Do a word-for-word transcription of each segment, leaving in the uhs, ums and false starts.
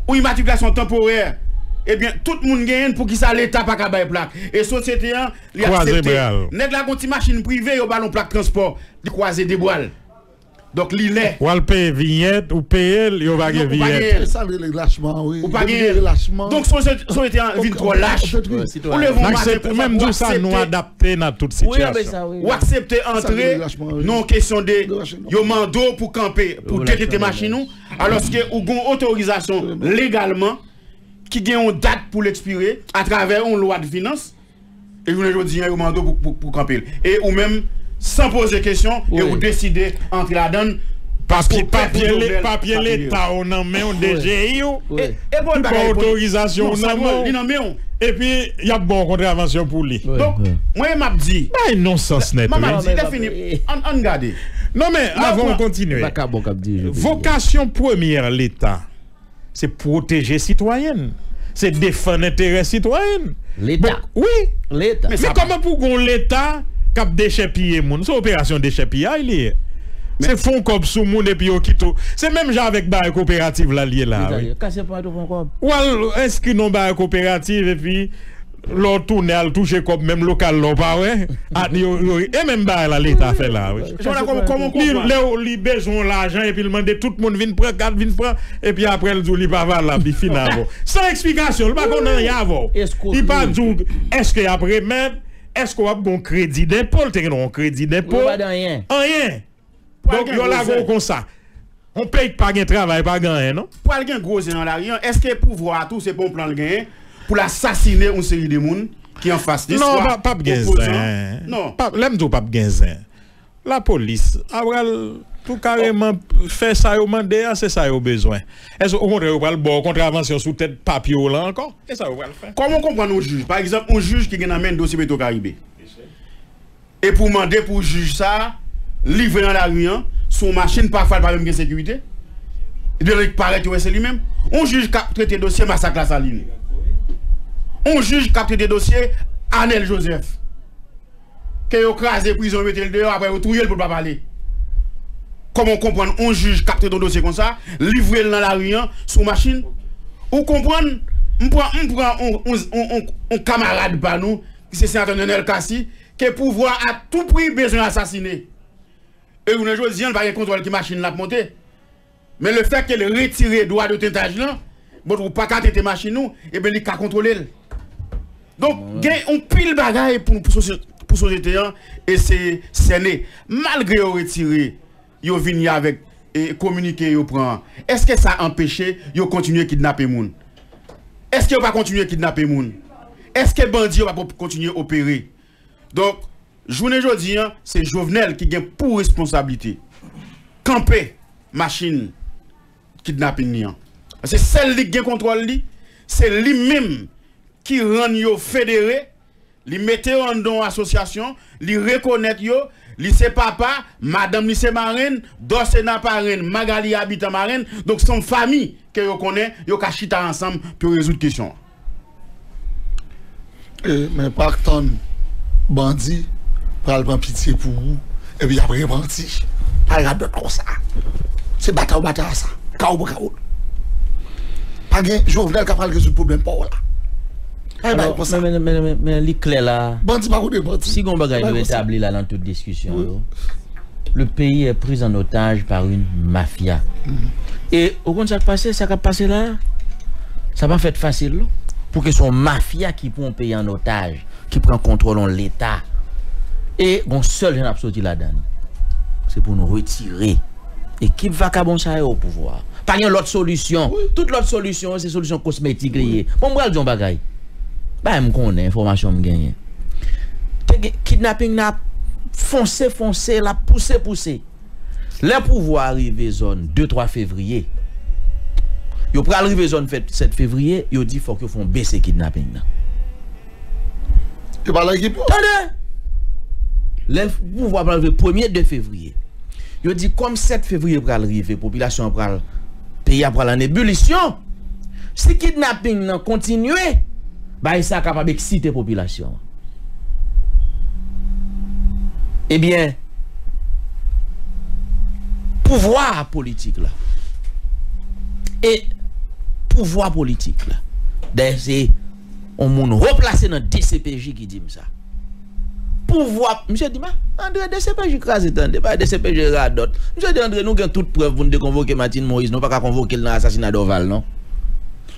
ou imatrikilasyon tanporè, ebyen, tout moun genyen l, poukisa Leta pa ka bay plak? E sosyete an, li aksepte. Nèg la gon ti machin prive, yo ba l yon plak transpò, li kwaze de bra l. Donk, li lè. W al peye vinyèt, ou peye l, yo pa gen vinyèt. Sa l rele lachman, wi. Ou pa gen lachman. Donk, sosyete an vin twò lach. Ou leve yon maten konsa, ou aksepte. Ou aksepte antre nan yon kesyon de yo mande w pou kanpe, pou detente machin ou, alòske ou gen yon otorizasyon legalman ki gen yon dat pou l ekspire atravè yon lwa de finans, e jounen jodi a, yo mande w pou, pou, pou kanpe l. E ou menm, san poze kesyon, e ou deside antre ladan l, paske papye Leta w nan men w, D G I w, ki ba w otorizasyon w nan men w, epi y ap ba w kontravansyon pou li. Donk, mwen, m ap di, bay nonsans nèt, wi. Lè fini, ann, ann gade. Non, men, avan w kontinye, vokasyon premyè Leta, se pwoteje sitwayen, se defann enterè sitwayen. Leta. Wi. Leta. Men kòman pou gon Leta k ap dechèpiye moun? Se operasyon dechèpiyay li ye. Se fè yon kòb sou moun epi yo kite w. Se menm jan avèk bagay koperativ la l ye la, wi. Kase ponyèt ou fè yon kòb. W al enskri nan bagay koperativ epi lè w tounen al touche kòb, menm lokal la w pa wè. E menm bagay la Leta fè la, wi. Li, lè w, li bezwen yon lajan epi l mande tout moun vin pran kat, vin pran, epi apre l di w li pa valab, li fin avè w. San eksplikasyon, li pa konn anyen avè w. Li pa di w èske y ap remèt, èske w ap gen yon kredi denpo, l te gen yon kredi denpo. Anyen. Donk, yo lage w konsa. Yon peyi k pa gen travay, pa gen anyen, non. Pral gen gwo zen nan lari an. Èske pouvwa a tou, se pa yon plan l genyen pou l asasine yon seri de moun ki anfas li, swa opozan? Non, p ap, p ap gen zen. Non. P ap, lè m di w p ap gen zen, lapolis a pral tou kareman fè sa yo mande a, se sa yo bezwen. Èske okontrè, yo pral ba w kontravansyon sou tèt papye w lan ankò? E sa yo pral fè. Kòman w konprann yon jij, pa egzanp, yon jij ki gen nan men l dosye Petro Caribe? Epi w mande pou jij sa a livre nan lari an, sou yon machin, pafwa l pa menm gen sekirite. Epi lè l parèt, yo wè se li menm. Yon jij k ap trete dosye masak Lasalin. Yon jij k ap trete dosye Anèl Jozèf. Ke yo kraze prizon, yo mete l deyò, apre yo touye l pou l pa pale. Kòman w konprann yon jij k ap trete yon dosye konsa, livre l nan lari an, sou yon machin? Ou konprann? M pran, m pran yon, yon, yon, yon, yon kamarad pa nou, ki se senatè Nenel Cassy, ke pouvwa a tou pri bezwen asasine. E jounen jodi a, l pa gen kontwòl ki machin l ap monte. Men lefètke l retire dwa de tentaj lan, montre w pa ka tente machin ou, ebyen li ka kontwole l. Donk, gen yon pil bagay pou, pou sosye-, pou sosyete an, e se sène. Malgre yo retire, yo vini avèk, e, kominike yo pran an, èske sa anpeche yo kontinye kidnape moun? Èske yo pa kontinye kidnape moun? Èske bandi yo pa kontinye opere? Donk, jounen jodi a, se Jovenel ki gen pou responsablite kanpe machin kidnaping li an. Se sèl li ki gen kontwòl li, se li menm ki rann yo federe, li mete yo anndan yon asosyasyon, li rekonèt yo, li se papa, madanm li se marenn, Dòsena parenn, Magali Abitan marenn, donk se yon fanmi ke yo konnen, yo ka chita ansanm pou yo rezoud kesyon an. E, men pa tann bandi pral pran pitye pou ou, epi y ap repanti. Pa radòt konsa. Se batay w batay a sa. Kawo pou kawo l. Pa gen Jovenel k ap pral rezoud pwoblèm pa w la. Pa gen bagay konsa. Men, men, men, men, men li klè la. Bandi pa konnen bandi. Si gen yon bagay nou etabli la nan tout diskisyon yo, le pays est pris en otage par une mafia. E ou konn sa k pase, sa k ap pase la a? Sa pa fèt fasil, non. Pou ke se yon mafya ki pran yon peyi an otaj, ki pran kontwòl yon leta. E gon sèl jan n ap soti ladan li. Se pou nou retire ekip vakabon sa yo o pouvwa. Pa gen lòt solisyon. Tout lòt solisyon yo, se solisyon kosmetik li ye. Bon, m pral di yon bagay. Bagay m konnen, enfòmasyon m genyen. Te gen, kidnaping nan ap fonse, fonse, l ap pouse, pouse. Lè pouvwa a rive zòn de, twa fevriye, yo pral rive zòn fèt, sèt fevriye, yo di fòk yo fè yon bese kidnaping nan. Yo pale ekip yo. Tande! Lè pouvwa pral rive premye, de fevriye, yo di kòm sèt fevriye pral rive, popilasyon an pral, peyi a pral an ebilisyon. Si kidnaping nan kontinye, bagay sa kapab eksite popilasyon an. Ebyen, pouvwa politik la e pouvwa politik la. Dayè se yon moun wo plase nan D C P J ki di m sa. Pouvwa, misye di m, ah, André, D C P J kraze, tande, pa D C P J radòt. Misye di, André, nou gen tout prèv pou n te konvoke Martine Moïse, nou pa ka konvoke l nan asasina Dorval, non.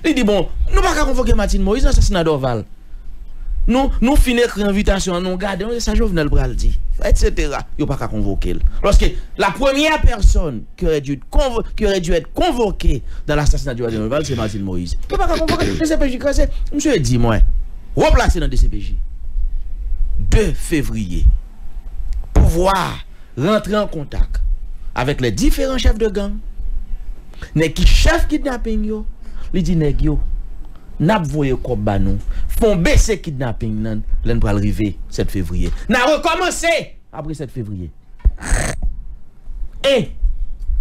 Li di, bon, nou pa ka konvoke Martine Moïse nan asasina Dorval. Nou, nou fin ekri envitasyon an, nou gade, nou, sa Jovenel pral di, et cetera. Yo pa ka konvoke l. Lorsque la première personne qui aurait dû être convo-, qui aurait dû être convoquée dans l'assassinat du président Jovenel, c'est Martine Moïse. Yo pa ka konvoke l, D C P J kraze. Misye di mwen, wo plase nan D C P J. De fevriye, pouvwa rantre an kontak avèk les différents chefs de gang, nèg ki chèf kidnaping yo, li di nèg yo, n ap voye kòb ba nou, fè w bese kidnaping nan lè n pral rive sèt fevriye. N a rekòmanse apre sèt fevriye. E,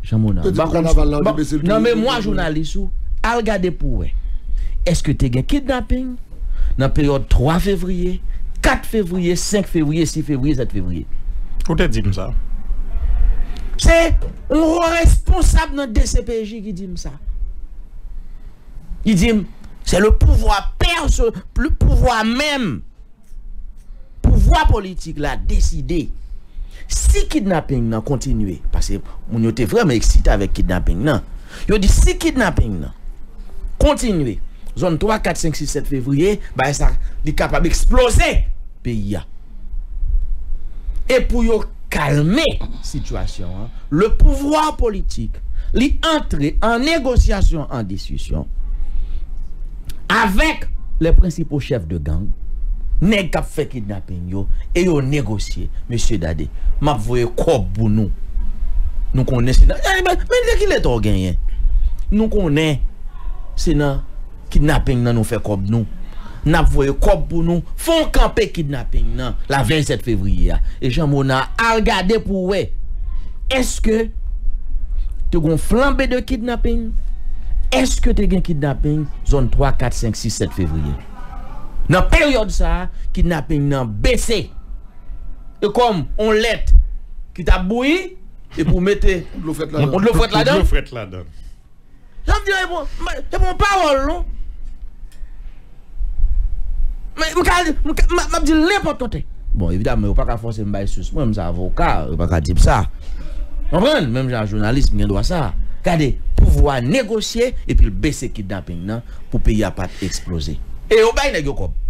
Jean Mona, nan memwa jounalis ou, al gade pou wè. Èske te gen kidnaping nan peryòd twa fevriye, kat fevriye, senk fevriye, sis fevriye, sèt fevriye? Ou te di m sa. Se yon wo responsab nan D C P J ki di m sa. Li di m, c'est le pouvoir perso-, le pouvoir même, pouvwa politik la deside si kidnaping nan kontinye, paske moun yo te vrèman eksite avèk kidnaping nan. Yo di si kidnaping nan kontinye, zòn twa, kat, senk, sis, sèt fevriye, bagay sa, li kapab eksploze peyi a. E pou yo kalme sitiyasyon an, le pouvwa politik, li antre an negosyasyon, an diskisyon avèk les principaux chefs de gang, nèg k ap fè kidnaping yo, e yo negosye. Mesye, gade, m ap voye kòb pou nou. Nou konnen se nan, eh, men, men de ki leta w genyen? Nou konnen se nan kidnaping nan nou fè kòb nou. N ap voye kòb pou nou. Fè w kanpe kidnaping nan lavèy sèt fevriye a. E Jean Mona, al gade pou w wè. Èske te gen flanbe de kidnaping? Èske te gen kidnaping zòn twa, kat, senk, sis, sèt fevriye? Nan peryòd sa a, kidnaping nan bese. E kòm on lèt ki t ap bouyi, e pou mete dlo frèt ladan. Dlo frèt ladan. Jan m di, e bon, e bon pawòl, non. Men, m ka, m ka, m, m ap di l nenpòt kote. Bon, evidamman, yo pa ka fòse m bay sous mwen, m se avoka, yo pa ka di m sa. Konprann? Menm jan jounalis, m gen dwa sa. Gade, pouvwa negosye, epi l bese kidnaping nan pou peyi a pa t eksploze. E yo bay nèg yo kòb.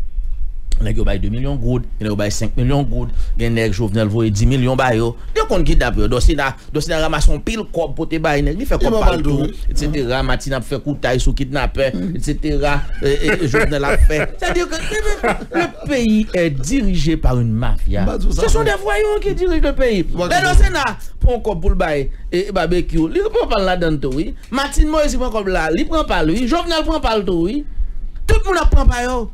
Nèg yo bay de milyon goud, gen nèg yo bay senk milyon goud, gen nèg Jovenel voye dis milyon ba yo. Yo konn kidnape yo. Dosina Dosina ranmase yon pil kòb pote bay nèg, li fè kòb pa l tou, et cetera. Matin ap fè koutay sou kidnapè, et cetera. E, e, e Jovenel ap fè. C'est-à-dire que le, le pays est dirigé par une mafia. Ce sont des voyous qui dirigent le pays. Bèno Sena pran kòb pou l bay, e, Babekyou. Li pran pa l ladan tou, wi. Martine Moïse pran kòb la, li pran pa l, wi. Jovenel pran pa l tou, wi. Tout moun ap pran pa yo.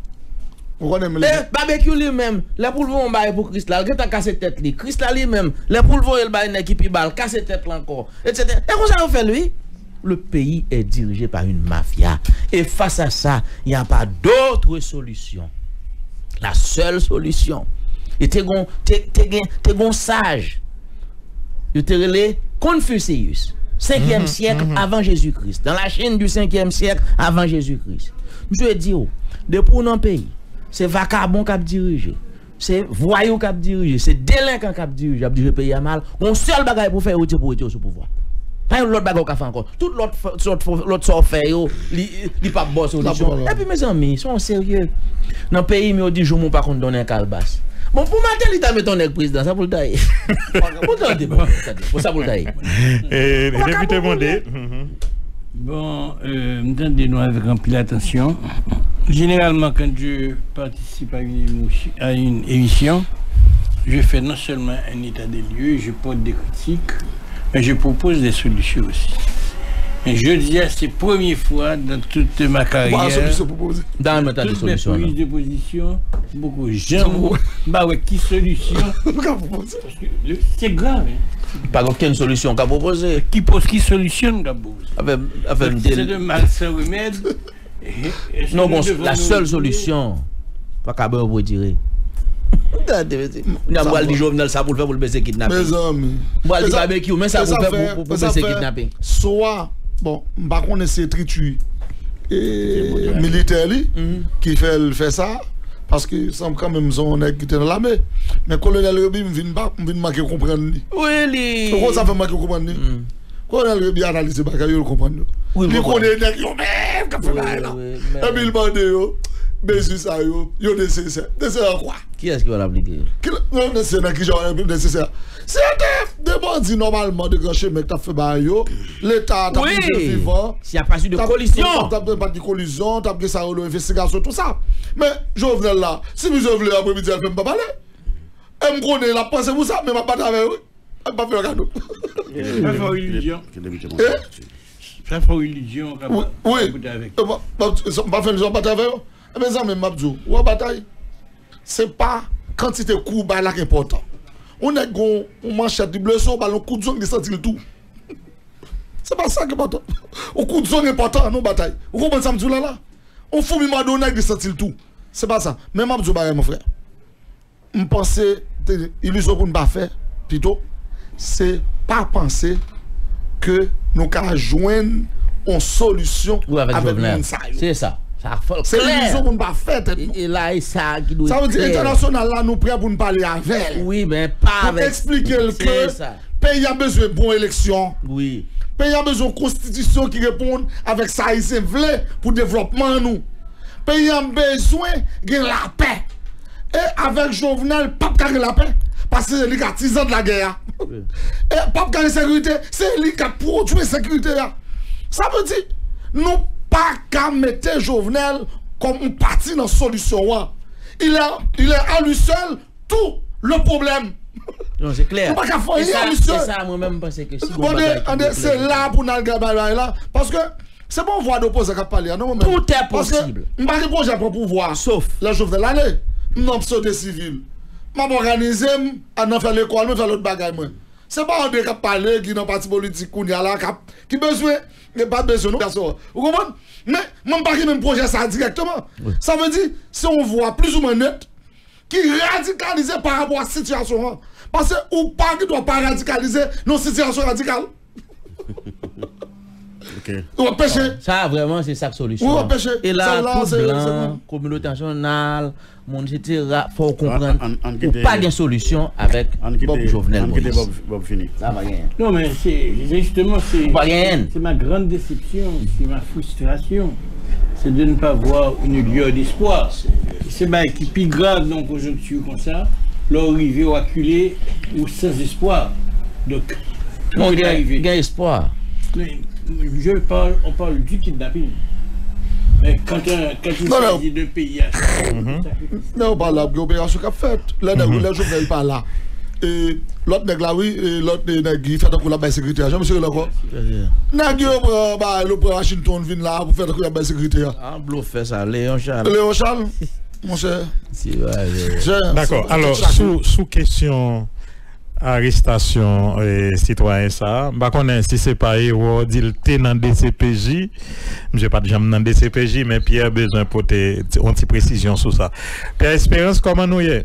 Ou konnen, men, e Babekyou li menm, lè pou l voye yon bagay pou Krisla, l gentan kase tèt li. Krisla li menm, lè pou l voye l bay nèg ki pi ba l, kase tèt l ankò, et cetera. E konsa yo fè l, wi. Le pays est dirigé par une mafia. Et face à ça, il n'y a pas d'autre solution. La seule solution. E te gon, te, te gen, te gon saj. Yo te rele Confucius, senkyèm syèk avan Jezikri. Dans la Chine du cinquième siècle avant Jésus-Christ. Misye di w, depi w nan peyi, se vakabon k ap dirije, se vwayou k ap dirije, se delenkan k ap dirije, ap dirije peyi a mal. Gon sèl bagay pou fè, yo di pou retire w sou pouvwa. Pa yon lòt bagay ou ka fè ankò. Tout lòt, lòt, lòt sa w fè yo, li, li p ap ba w solisyon. Epi, mezanmi, se yon serye. Nan peyi m, yo di, joumou pa konn donnen kalbas. Bon, pou Martelly ta met yon nèg prezidan, sa pou l ta ye? Pou tande, bon, tande. Pou sa pou l ta ye? E, depite mande. Bon, euh, m tande nou avèk anpil atansyon. Généralement, quand je participe à une émotion, à une émission, je fais non seulement un état des lieux, je porte des critiques, mais je propose des solutions aussi. Men jodi a, se premye fwa dans toute ma carrière, toutes mes prises de position, m poko janm pa wè ki solisyon. Paske le, c'est grave, hein. Pa gen okenn solisyon ka pwopoze. Ki pos-, ki solisyon m ka pwopoze? Afè, afè m te... C'est un mal sans remède. Non, bon, la seule solution, pa ka ban yo pou dire. Tande, mesye. N ap pral di Jovenel sa pou l fè pou l bese kidnaping. Mezanmi. M pral di Babekyou, men sa pou l fè pou, pou, pou bese kidnaping. Swa, bon, m pa konnen se Triti, e, militè li ki fè l fè sa, paske sanm kanmenm se yon nèg ki te nan lame. Men Kolonèl Remy, m vin pa, m vin manke konprann li. Wi, li. Ou konn sa fè m manke konprann li? Kolonèl Remy analize bagay yo, l konprann yo. Li konnen nèg yo menm k ap fè bagay la. Epi l mande yo, mezi sa yo, yo nesesè. Nesesè an kwa? Kiyès ki pral aplike yo? Ki, yo nesesè nan ki jan yo nesesè? Si yo te de bandi nòmalman, de gran chemen k t ap fè bagay yo, Leta t ap rive vivan. Si y a pas eu de kolizyon. T ap, t ap, t ap gen kolizyon, t ap gen sa yo rele envestigasyon, tou sa. Men Jovenel la, si misye vle apremidi a l fè m pa pale. E m konnen l ap panse pou sa, men m ap batay avè l, wi. M ap fè l kado. Fè fò relijyon. Fè fò relijyon, wi. M ap fè l, m ap batay avè yo. E mezanmi, m ap di w, w ap batay. Se pa kantite kou w bay la ki enpòtan. Yon nèg gon yon manchèt, li blese w, ba l yon kout zong, li santi l tou. Se pa sa ki enpòtan. Yon kout zong enpòtan nan yon batay. Ou konprann sa m di w la la? Yon foumi mòde yon nèg, li santi l tou. Se pa sa. Men m ap di w bagay, mon frè. M panse, te, ilizyon pou n pa fè, pito, se pa panse ke nou ka jwenn yon solisyon avèk moun sa yo. Se sa. Sa fò l klè. Se ilizyon pou n pa fè tèt nou. E, e la, e sa ki dwe klè. Sa vle di, entènasyonal la, nou prè pou n pale avè l. Wi, men pa avèk. Pou eksplike l ke peyi a bezwen bon eleksyon. Wi. Peyi a bezwen yon konstitisyon ki reponn avèk sa Ayisyen vle pou devlòpman nou. Peyi a bezwen gen lapè. E avèk Jovenel, p ap ka gen lapè. Paske se li k atizan de lagè a. E p ap ka gen sekirite, se li k ap pwodui ensekirite a. Sa vle di, nou pa ka mete Jovenel kòm yon pati nan solisyon an. Il est, il est à lui seul tout le problème. Non, se klè. Nou pa ka fè anyen a misye. E sa, mwen menm, m panse ke si gon bagay ki dwe klè, se la pou n al gade bagay la. Paske se pa yon vwa de opozan k ap pale a, non, mwen menm. Tout est possible. Paske m pa gen pwojè pran pouvwa a. Sof lè Jovenel ale, m nan sosyete sivil. M ap òganize m, al nan fè lekòl, mwen fè lòt bagay, mwen. Se pa André k ap pale, ki nan pati politik kounye a la, k ap, ki bezwen, e pa bezwen, non, gason. Ou konprann? Men, mwen m pa gen menm pwojè sa a dirèkteman. Sa vle di, se yon vwa plizoumwen net, ki radikalize pa rapò a sitiyasyon an. Paske ou pa gen dwa pa radikalize nan yon sitiyasyon radikal. Ou ap peche. Sa vrèman se sa k solisyon an. Ou ap peche. E la, tout blan, kominote entènasyonal, moun, etsetera, fò w konprann ou pa gen solisyon avèk Bob Jovenel Moïse. Sa pa genyen. Non, men se, justement, c'est, c'est ma grande déception, c'est ma frustration, c'est de ne pas voir une lueur d'espoir. Se bagay ki pi grav nan yon konjonkti konsa, lè w rive, w akile, ou sans espoir. Donk, tout ka rive. Gen espwa. Men, je parle, on parle du kidnapping. Men quand, euh, quand il s'agit de pays à... Non, ou pale ap gen operasyon k ap fèt. Lè nèg, lè Jovenel pa la. E lòt nèg la, wi, e lòt, e, nèg, li fè tankou l ap bay sekirite a. Jan misye rele ankò? Nèg yo pran, ba, yo pran Washington vin la pou fè tankou y ap bay sekirite a. Ah, blofè sa, Léon Charles. Léon Charles, monchè. Dakò. Alò, sou, sou kesyon arestasyon, e, sitwayen sa a, m pa konnen si se pa erè w di l te nan D C P J. Misye pa t janm nan D C P J, men Pierre bezwen pote ti, yon ti presizyon sou sa. Pierre Espérance, kòman nou ye?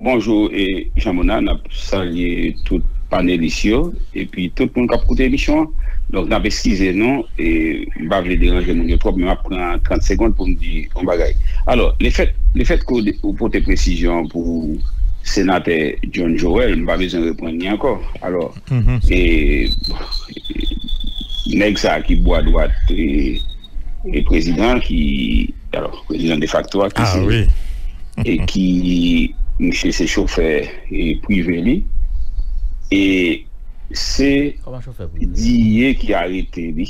Bonjou, e, Jean Mona, n ap salye tout panelis yo, epi tout moun k ap koute emisyon an. Donk, n ap eskize nou, e, m pa vle deranje moun yo twòp, men m ap pran trant segonn pou m di yon bagay. Alò, lefèt, lefèt ke w de-, ou pote presizyon pou senatè John Joel, m pa bezwen reprann li ankò. Alò, e, nèg sa a ki bwa dwat, e, e prezidan ki, alò, prezidan defakto a ki se, e ki, misye se chofè, e, prive li. E se D I E ki arete li.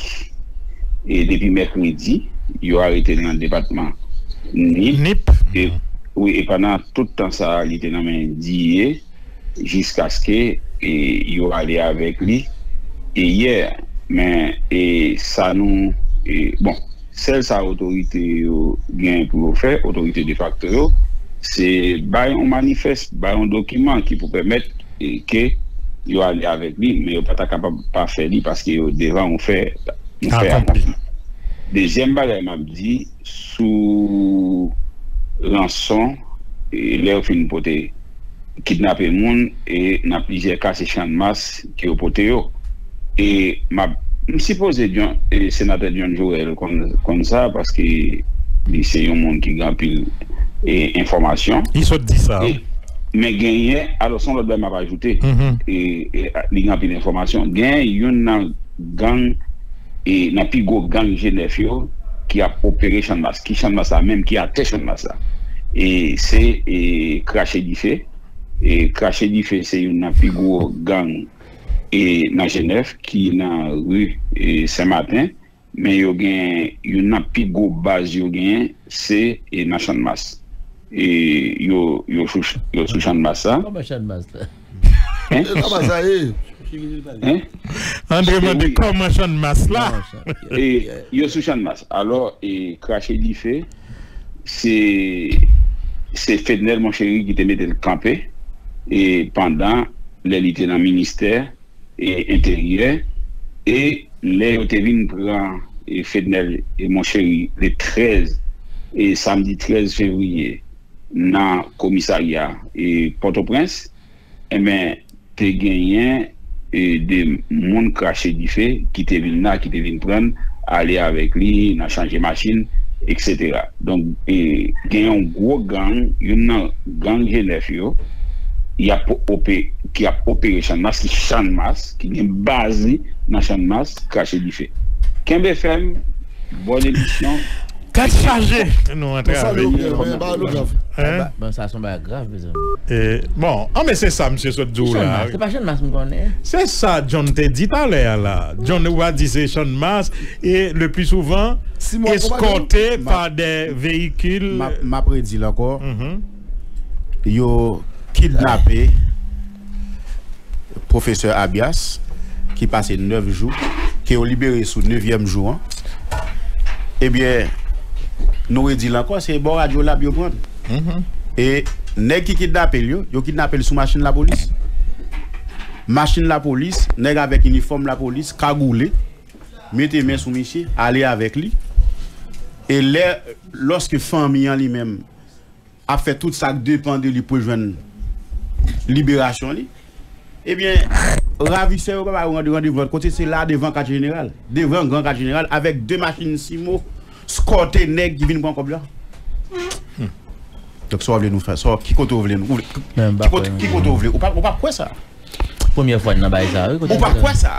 E depi mèkredi, yo arete l nan depatman Nip. Nip. E, wi, e pandan tout tan sa a, li te nan men D I E. Jiskaske, e, yo ale avèk li, e, yè. Men, e, sa nou, e, bon, sèl sa otorite yo gen pou yo fè, otorite defakto yo, se bay yon manifès, bay yon dokiman ki pou pèmèt, e, ke yo ale avèk li, men yo pa ta kapab pa fè li paske yo devan yon fè, yon fè akonpli. Dezyèm bagay m ap di, sou ranson, e, lè yo fin pote kidnape moun, e nan plizyè ka se Channmas ke yo pote yo. E m ap M sipoze John, e, senatè John Jorel konn, konn sa, paske li se yon moun ki gen anpil, e, enfòmasyon. Li sot di sa, wi. Men genyen, alò, se yon lòt bagay m ap ajoute. E, e, li gen anpil enfòmasyon. Genyen youn nan gang, e, nan pi gwo gang G nèf yo, ki ap opere Channmas. Ki Channmas la menm, ki atè Channmas la. E se, e, Krache Dife. E Krache Dife se youn nan pi gwo gang, e, nan G nèf, ki nan ri, e, Sen Maten. Men yo gen youn nan pi gwo baz yo genyen, se, e, nan Channmas. E yo, yo sou, yo sou Channmas la. Kòman Channmas la? Hein? E kòman sa ye? Hein? Andre mande kòman Channmas la? E yo sou Channmas. Alò, e Krache Dife, se, se Fednel Monchéry ki te mete l kanpe, e pandan lè li te nan ministè, e, Enteryè, e lè yo te vin pran, e, Fednel, e, Monchéry le trèz, e, samdi trèz fevriye, nan komisarya, e, Pòtoprens, enben, te genyen, e, de moun Krache Dife ki te vin la, ki te vin pran l, ale avèk li nan chanje machin, etsetera. Donk, e, gen yon gwo gang, youn nan gang G nèf yo, y ap ope-, ki ap opere Channmas, ki Channmas, ki gen baz li nan Channmas, Krache Dife. Kenbe fèm, bòn emisyon. Tèt chaje, nou antre avèk. Hein? Bon, sa se yon bagay grav, mezanmi. E, bon, an, men se sa misye sot di w la. Se pa Channmas m konnen. Se sa John te di talè a la. John, ou pa di se Channmas, e le plus souvent, escorté par des véhicules. M ap, m ap redi l ankò. Yo kidnape pwofesè Abias, ki pase nèf jou, ke yo libere sou nevyèm jou an, ebyen, nou redi l ankò, se bò Radyo Lab yo pran l. E nèg ki kidnape l yo, yo kidnape l sou machin lapolis. Machin lapolis, nèg avèk inifòm lapolis, kagoule, mete men sou misye, ale avèk li. E lè, lòske fanmi an li menm ap fè tout sa k depann de li pou l jwenn liberasyon li, ebyen, ravisè yo pa ba yo rande-, randevou lòt kote, se la devan katye jeneral, devan gran katye jeneral, avèk de machin simo, eskòte nèg ki vin pran kòb la. Donk, sa w vle nou fè? Sa w, ki kote w vle nou, ki kote, ki kote w vle? Ou pa, ou pa kwè sa? Premyè fwa n nan bagay sa, wi. Ou pa kwè sa?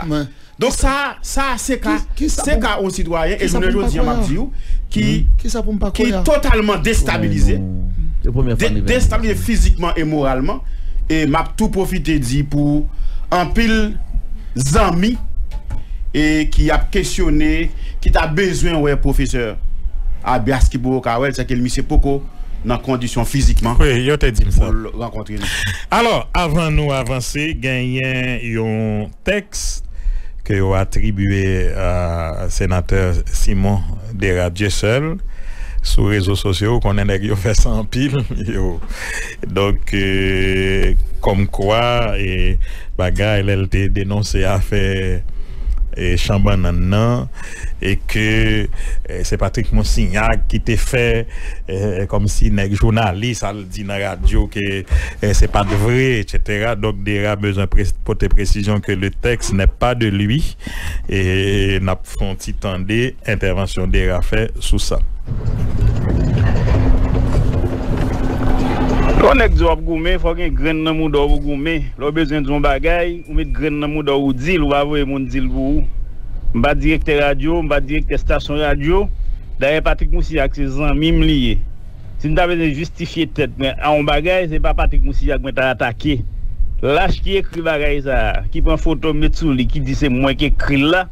Donk sa, sa se ka, se ka yon sitwayen, e jounen jodi a m ap di w, ki, ki totalman destabilize, de-, destabilize fizikman e moralman. E m ap tou pwofite di pou anpil zanmi, e ki ap kesyone, ki ta bezwen wè pwofesè Abias ki poko ka wè l, sèke l misye poko nan kondisyon fizikman pou l rankontre nou. Alò, avan nou avanse, genyen yon tèks ke yo atribye a senatè Simon Dera Dieuseul sou rezo sosyo. Ou konnen nèg yo fè sa anpil. Yo, donk, e, kòmkwa, e, bagay, lè l te denonse afè, e, chan bannann nan, e ke, e, se Patrick Monsignac ki te fè, e, kòmsi nèg jounalis al di nan radyo ke, e, se pa t vre, etsetera. Donk, Dera bezwen pre-, pote presizyon ke le texte n'est pas de lui. E n ap fè yon ti tande entèvansyon Dera fè sou sa. Lè yon nèg di w ap goumen, fò gen grenn nan mouda w pou goumen. Lè w bezwen di yon bagay, ou met grenn nan mouda w, ou di l, ou pa voye moun di l pou ou. M pa direktè radyo, m pa direktè estasyon radyo. Dayè, Patrick Moussignac se zanmi m li ye. Si m ta bezwen jistifye tèt mwen a yon bagay, se pa Patrick Moussignac mwen ta atake. Lach ki ekri bagay sa a, ki pran foto m met sou li, ki di se mwen ki ekri l la,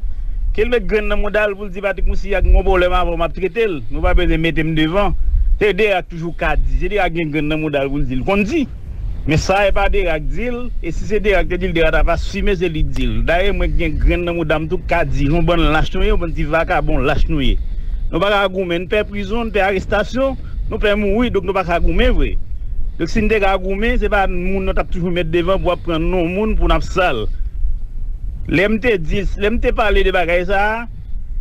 ke l met grenn nan mouda l pou l di Patrick Moussignac, m gen yon pwoblèm avè w, m ap trete l. Nou pa bezwen mete m devan. Se Dera k toujou ka di. Se Dera k gen grenn nan mouda l pou l di. L konn di. Men sa e pa Dera k di l, e si se Dera k te di l, Dera t ap asime se li k di l. Dayè, mwen k gen grenn nan mouda m tou, k ka di, yon bann lach nou ye, yon bann ti vakabon lach nou ye. Nou pa ka goumen, n pè prizon, n pè arestasyon, nou pè mouri, donk nou pa ka goumen vre. Donk si n te ka goumen, se pa moun nou t ap toujou met devan pou ap pran non moun pou n ap sal. Lè m te di, lè m te pale de bagay sa a,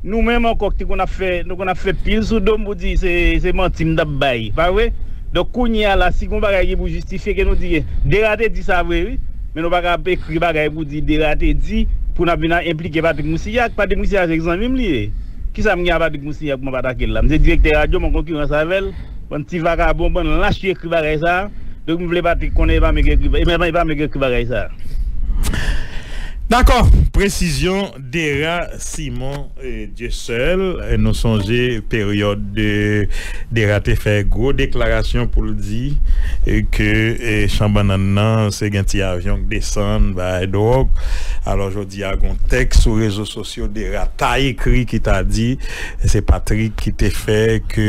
nou menm ankò ki te konn ap fè, nou konn ap fè pil sou do m pou di se, se manti m t ap bay, pa vre? Donk kounye a la, si gon bagay ki pou jistifye ke nou di, Dera te di sa vre, wi. Men nou pa ka ap ekri bagay pou di Dera te di, pou n ap vin a enplike Patrick Moussignac. Patrick Moussignac se zanmi m li ye. Kisa m gen a Patrick Moussignac pou m ap atake l la? M se direktè radyo, m an konkirans avè l. Bann ti vakabon, bann lach yo ekri bagay sa a. Donk m vle Patrick konnen e pa mwen ki ekri, e pa, e pa mwen ki ekri bagay sa a. Dakò, presizyon Dera Simon, eh, Dieuseul, eh, nou sonje peryòd de Dera te fè gwo deklarasyon pou l di, eh, ke, eh, chan bannann nan se gen ti avyon k desann, bay dwòg. Alò jodi a gon tèks sou rezo sosyo Dera ta ekri ki ta di se Patrick ki te fè ke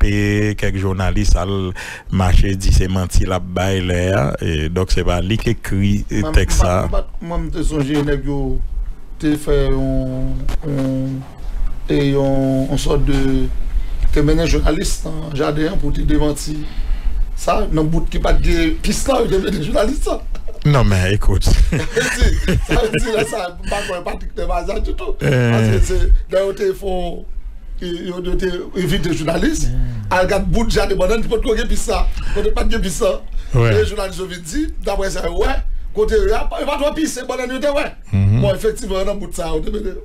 pe kèk jounalis al mache di se manti l ap bay lè a. E, donk se pa li k ekri, e, tèks sa a. Mwen m te sonje nèg yo te fè yon, yon, e yon, yon sòt de, te mennen jounalis nan jaden an pou te demanti sa, nan bout ki pa t gen pis la, yo te mennen jounalis la. Non, men, ekout. Sa vle di, sa vle di, lè sa, m pa kwè Patrick te maza ditou. Paske se, lè yo te fè yon, yo, yo te envite jounalis, al gad bout jaden bannann ki potko gen pis la. Kote pa t gen pis la, e jounalis yo vin di, daprè sa yo wè, kote yo a, yo pa t wè pis, se bannann yo te wè. Bon, efektivman, nan bout sa, yo te mete yo.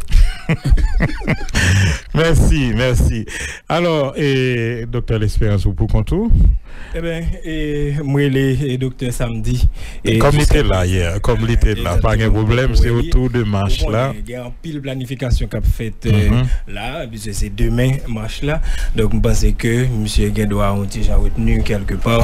Mèsi, mèsi. Alò, e, Doktè Lesperance, ou pou kont ou? Eben, e, m rele, e, Doktè Samdi. E, kòm li te la yè, kòm li te la, pa gen pwoblèm, se otou de mach la. Gen anpil planifikasyon k ap fèt, e, la, piske se demen mach la. Donk, m panse ke misye gen dwa yon ti jan retni kèlke pa.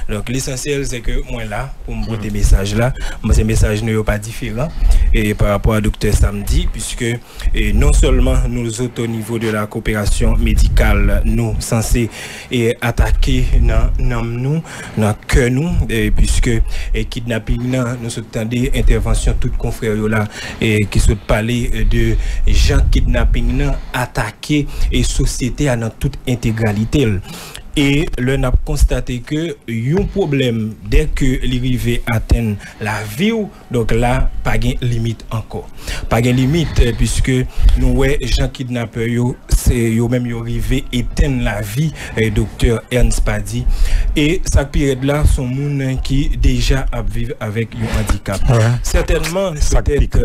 Donk, lesansyèl, se ke mwen la pou m pote mesaj la. M panse mesaj nou yo pa diferan, e, pa rapò a Doktè Samdi, piske e non sèlman nou zot o nivo de la koperasyon medikal, nou sanse, e, atake nan nanm nou, nan kè nou, e, piske, e, kidnaping nan, nou sot tande entèvansyon tout konfrè yo la, e, ki sot pale, e, de jan kidnaping nan atake, e, sosyete a nan tout entegralite l. E lè n ap konstate ke yon pwoblèm, dè ke li rive atenn lavi w, donk la, pa gen limit ankò. Pa gen limit, eh, piske nou wè jan kidnapè yo, se yo menm yo rive etenn lavi, eh, Doktè Ernst Paddy. E sa k pi rèd la, se yon moun ki deja ap viv avèk yon andikap. Sètènman, petèt,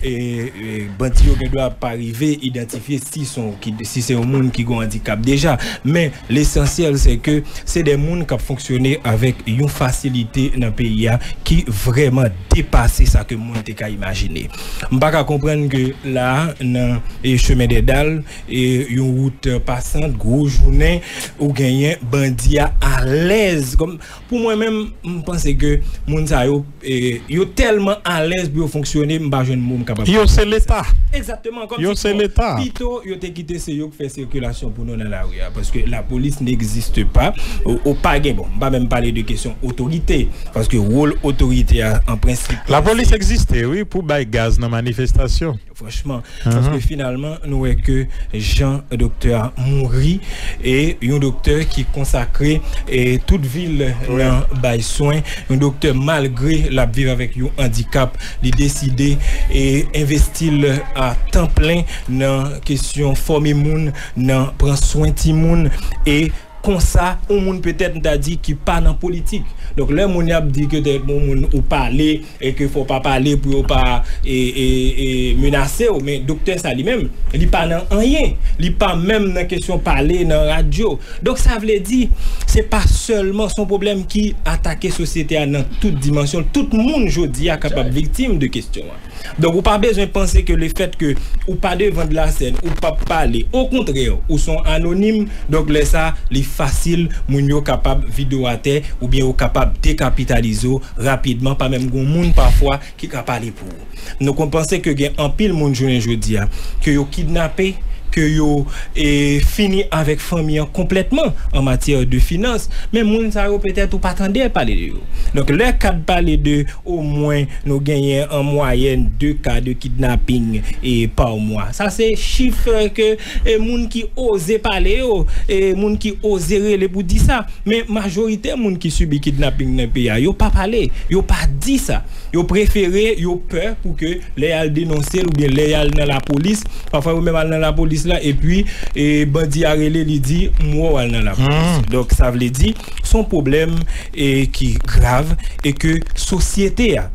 eh, eh, bandi yo gen dwa pa rive idantifye si se yon, ki, si se yon moun ki gen yon andikap deja. Men, lesansyèl, se ke se de moun k ap fonksyone avèk yon fasilite nan peyi a ki vrèman depase sa ke moun te ka imajine. M pa ka konprann ke la, nan, e, Chemin des Dalles, e, yon wout pasant, gwo jounen, ou genyen bandi a alèz. Kòm, pou mwen menm, m panse ke moun sa yo, e, yo tèlman alèz pou yo fonksyone, m pa jwenn mo m kapab. Yo se Leta. Egzakteman, kòm yo se Leta. Pito yo te kite se yo k fè sikilasyon pou nou nan lari a, paske lapolis n'existe pas, ou, ou pa gen, bon, m pa menm pale de kesyon otorite, paske wòl otorite a, an prensip, lapolis egziste, wi, pou bay gaz nan manifestasyon. Franchman, paske finalman, nou wè ke jan doktè a mouri, e yon doktè ki konsakre, e tout vi l nan bay swen, yon doktè malgre l ap viv avèk yon andikap, li deside, e envesti l a tan plen nan kesyon fòme moun, nan pran swen timoun, e konsa, yon moun petèt m ta di ki pa nan politik. Donk, lè moun y ap di ke tèt yon moun ou pale, e ke fò w pa pale pou yo pa, e, e, e, menase w, men doktè sa li menm, li pa nan anyen. Li pa menm nan kesyon pale nan radyo. Donk, sa vle di, se pa sèlman, se yon pwoblèm ki atake sosyete a nan tout dimansyon. Tout moun jodi a kapab viktim de kesyon an. Donk, ou pa bezwen panse ke lefèt ke ou pa devan de la sèn, ou p ap pale. Okontrè, ou se yon anonim. Donk, lè sa, li fasil, moun yo kapab vide w atè, oubyen yo kapab dekapitalize w rapidman, pa menm gen moun pafwa ki ka pale pou ou. Nou konn panse ke gen anpil moun jounen jodi a, ke yo kidnape, ke yo, e, fini avèk fanmi an konplètman an matyè de finans, men moun sa yo petèt ou pa tande pale de yo. Donk, lè kad pale de omwen nou genyen an mwayèn de ka de kidnaping, e, pa mwa. Sa se chif, e, ke, e, moun ki oze pale yo, e, moun ki oze rele pou di sa. Men majorite moun ki sibi kidnaping nan peyi a, yo pa pale, yo pa di sa. Yo prefere, yo pè pou ke lè y al denonse l oubyen lè y al nan lapolis, pafwa yo menm al nan lapolis la, epi, e, bandi a rele, li di, "M wè w al nan lapolis." Donk, sa vle di, se yon pwoblèm, e, ki grav, e ke sosyete a,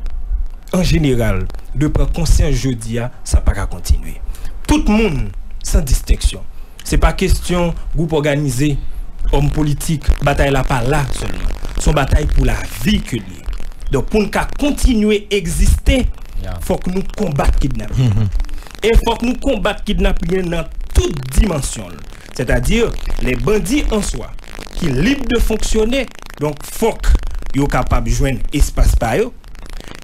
an jeneral, dwe pran konsyans jodi a, sa pa ka kontinye. Tout moun, san distenksyon. Se pa kesyon gwoup òganize, òm politik, batay la pa la sèlman. Se yon batay pou lavi ke l ye. Donk, pou n ka kontinye egziste, fòk nou konbat kidnaping. E fòk nou konbat kidnaping nan tout dimansyon l. Sètadi, lè bandi an swa ki lib de fonksyone, donk fòk yo kapab jwenn espas pa yo.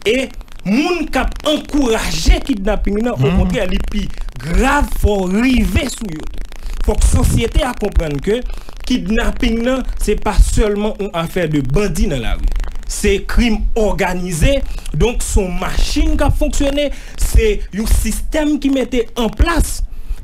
E moun k ap ankouraje kidnaping nan, okontrè, li pi grav, fò w rive sou yo tou. Fòk sosyete a konprann ke kidnaping nan, se pa sèlman yon afè de bandi nan lari. Se krim òganize, donk se yon machin k ap fonksyone, se yon sistèm ki mete an plas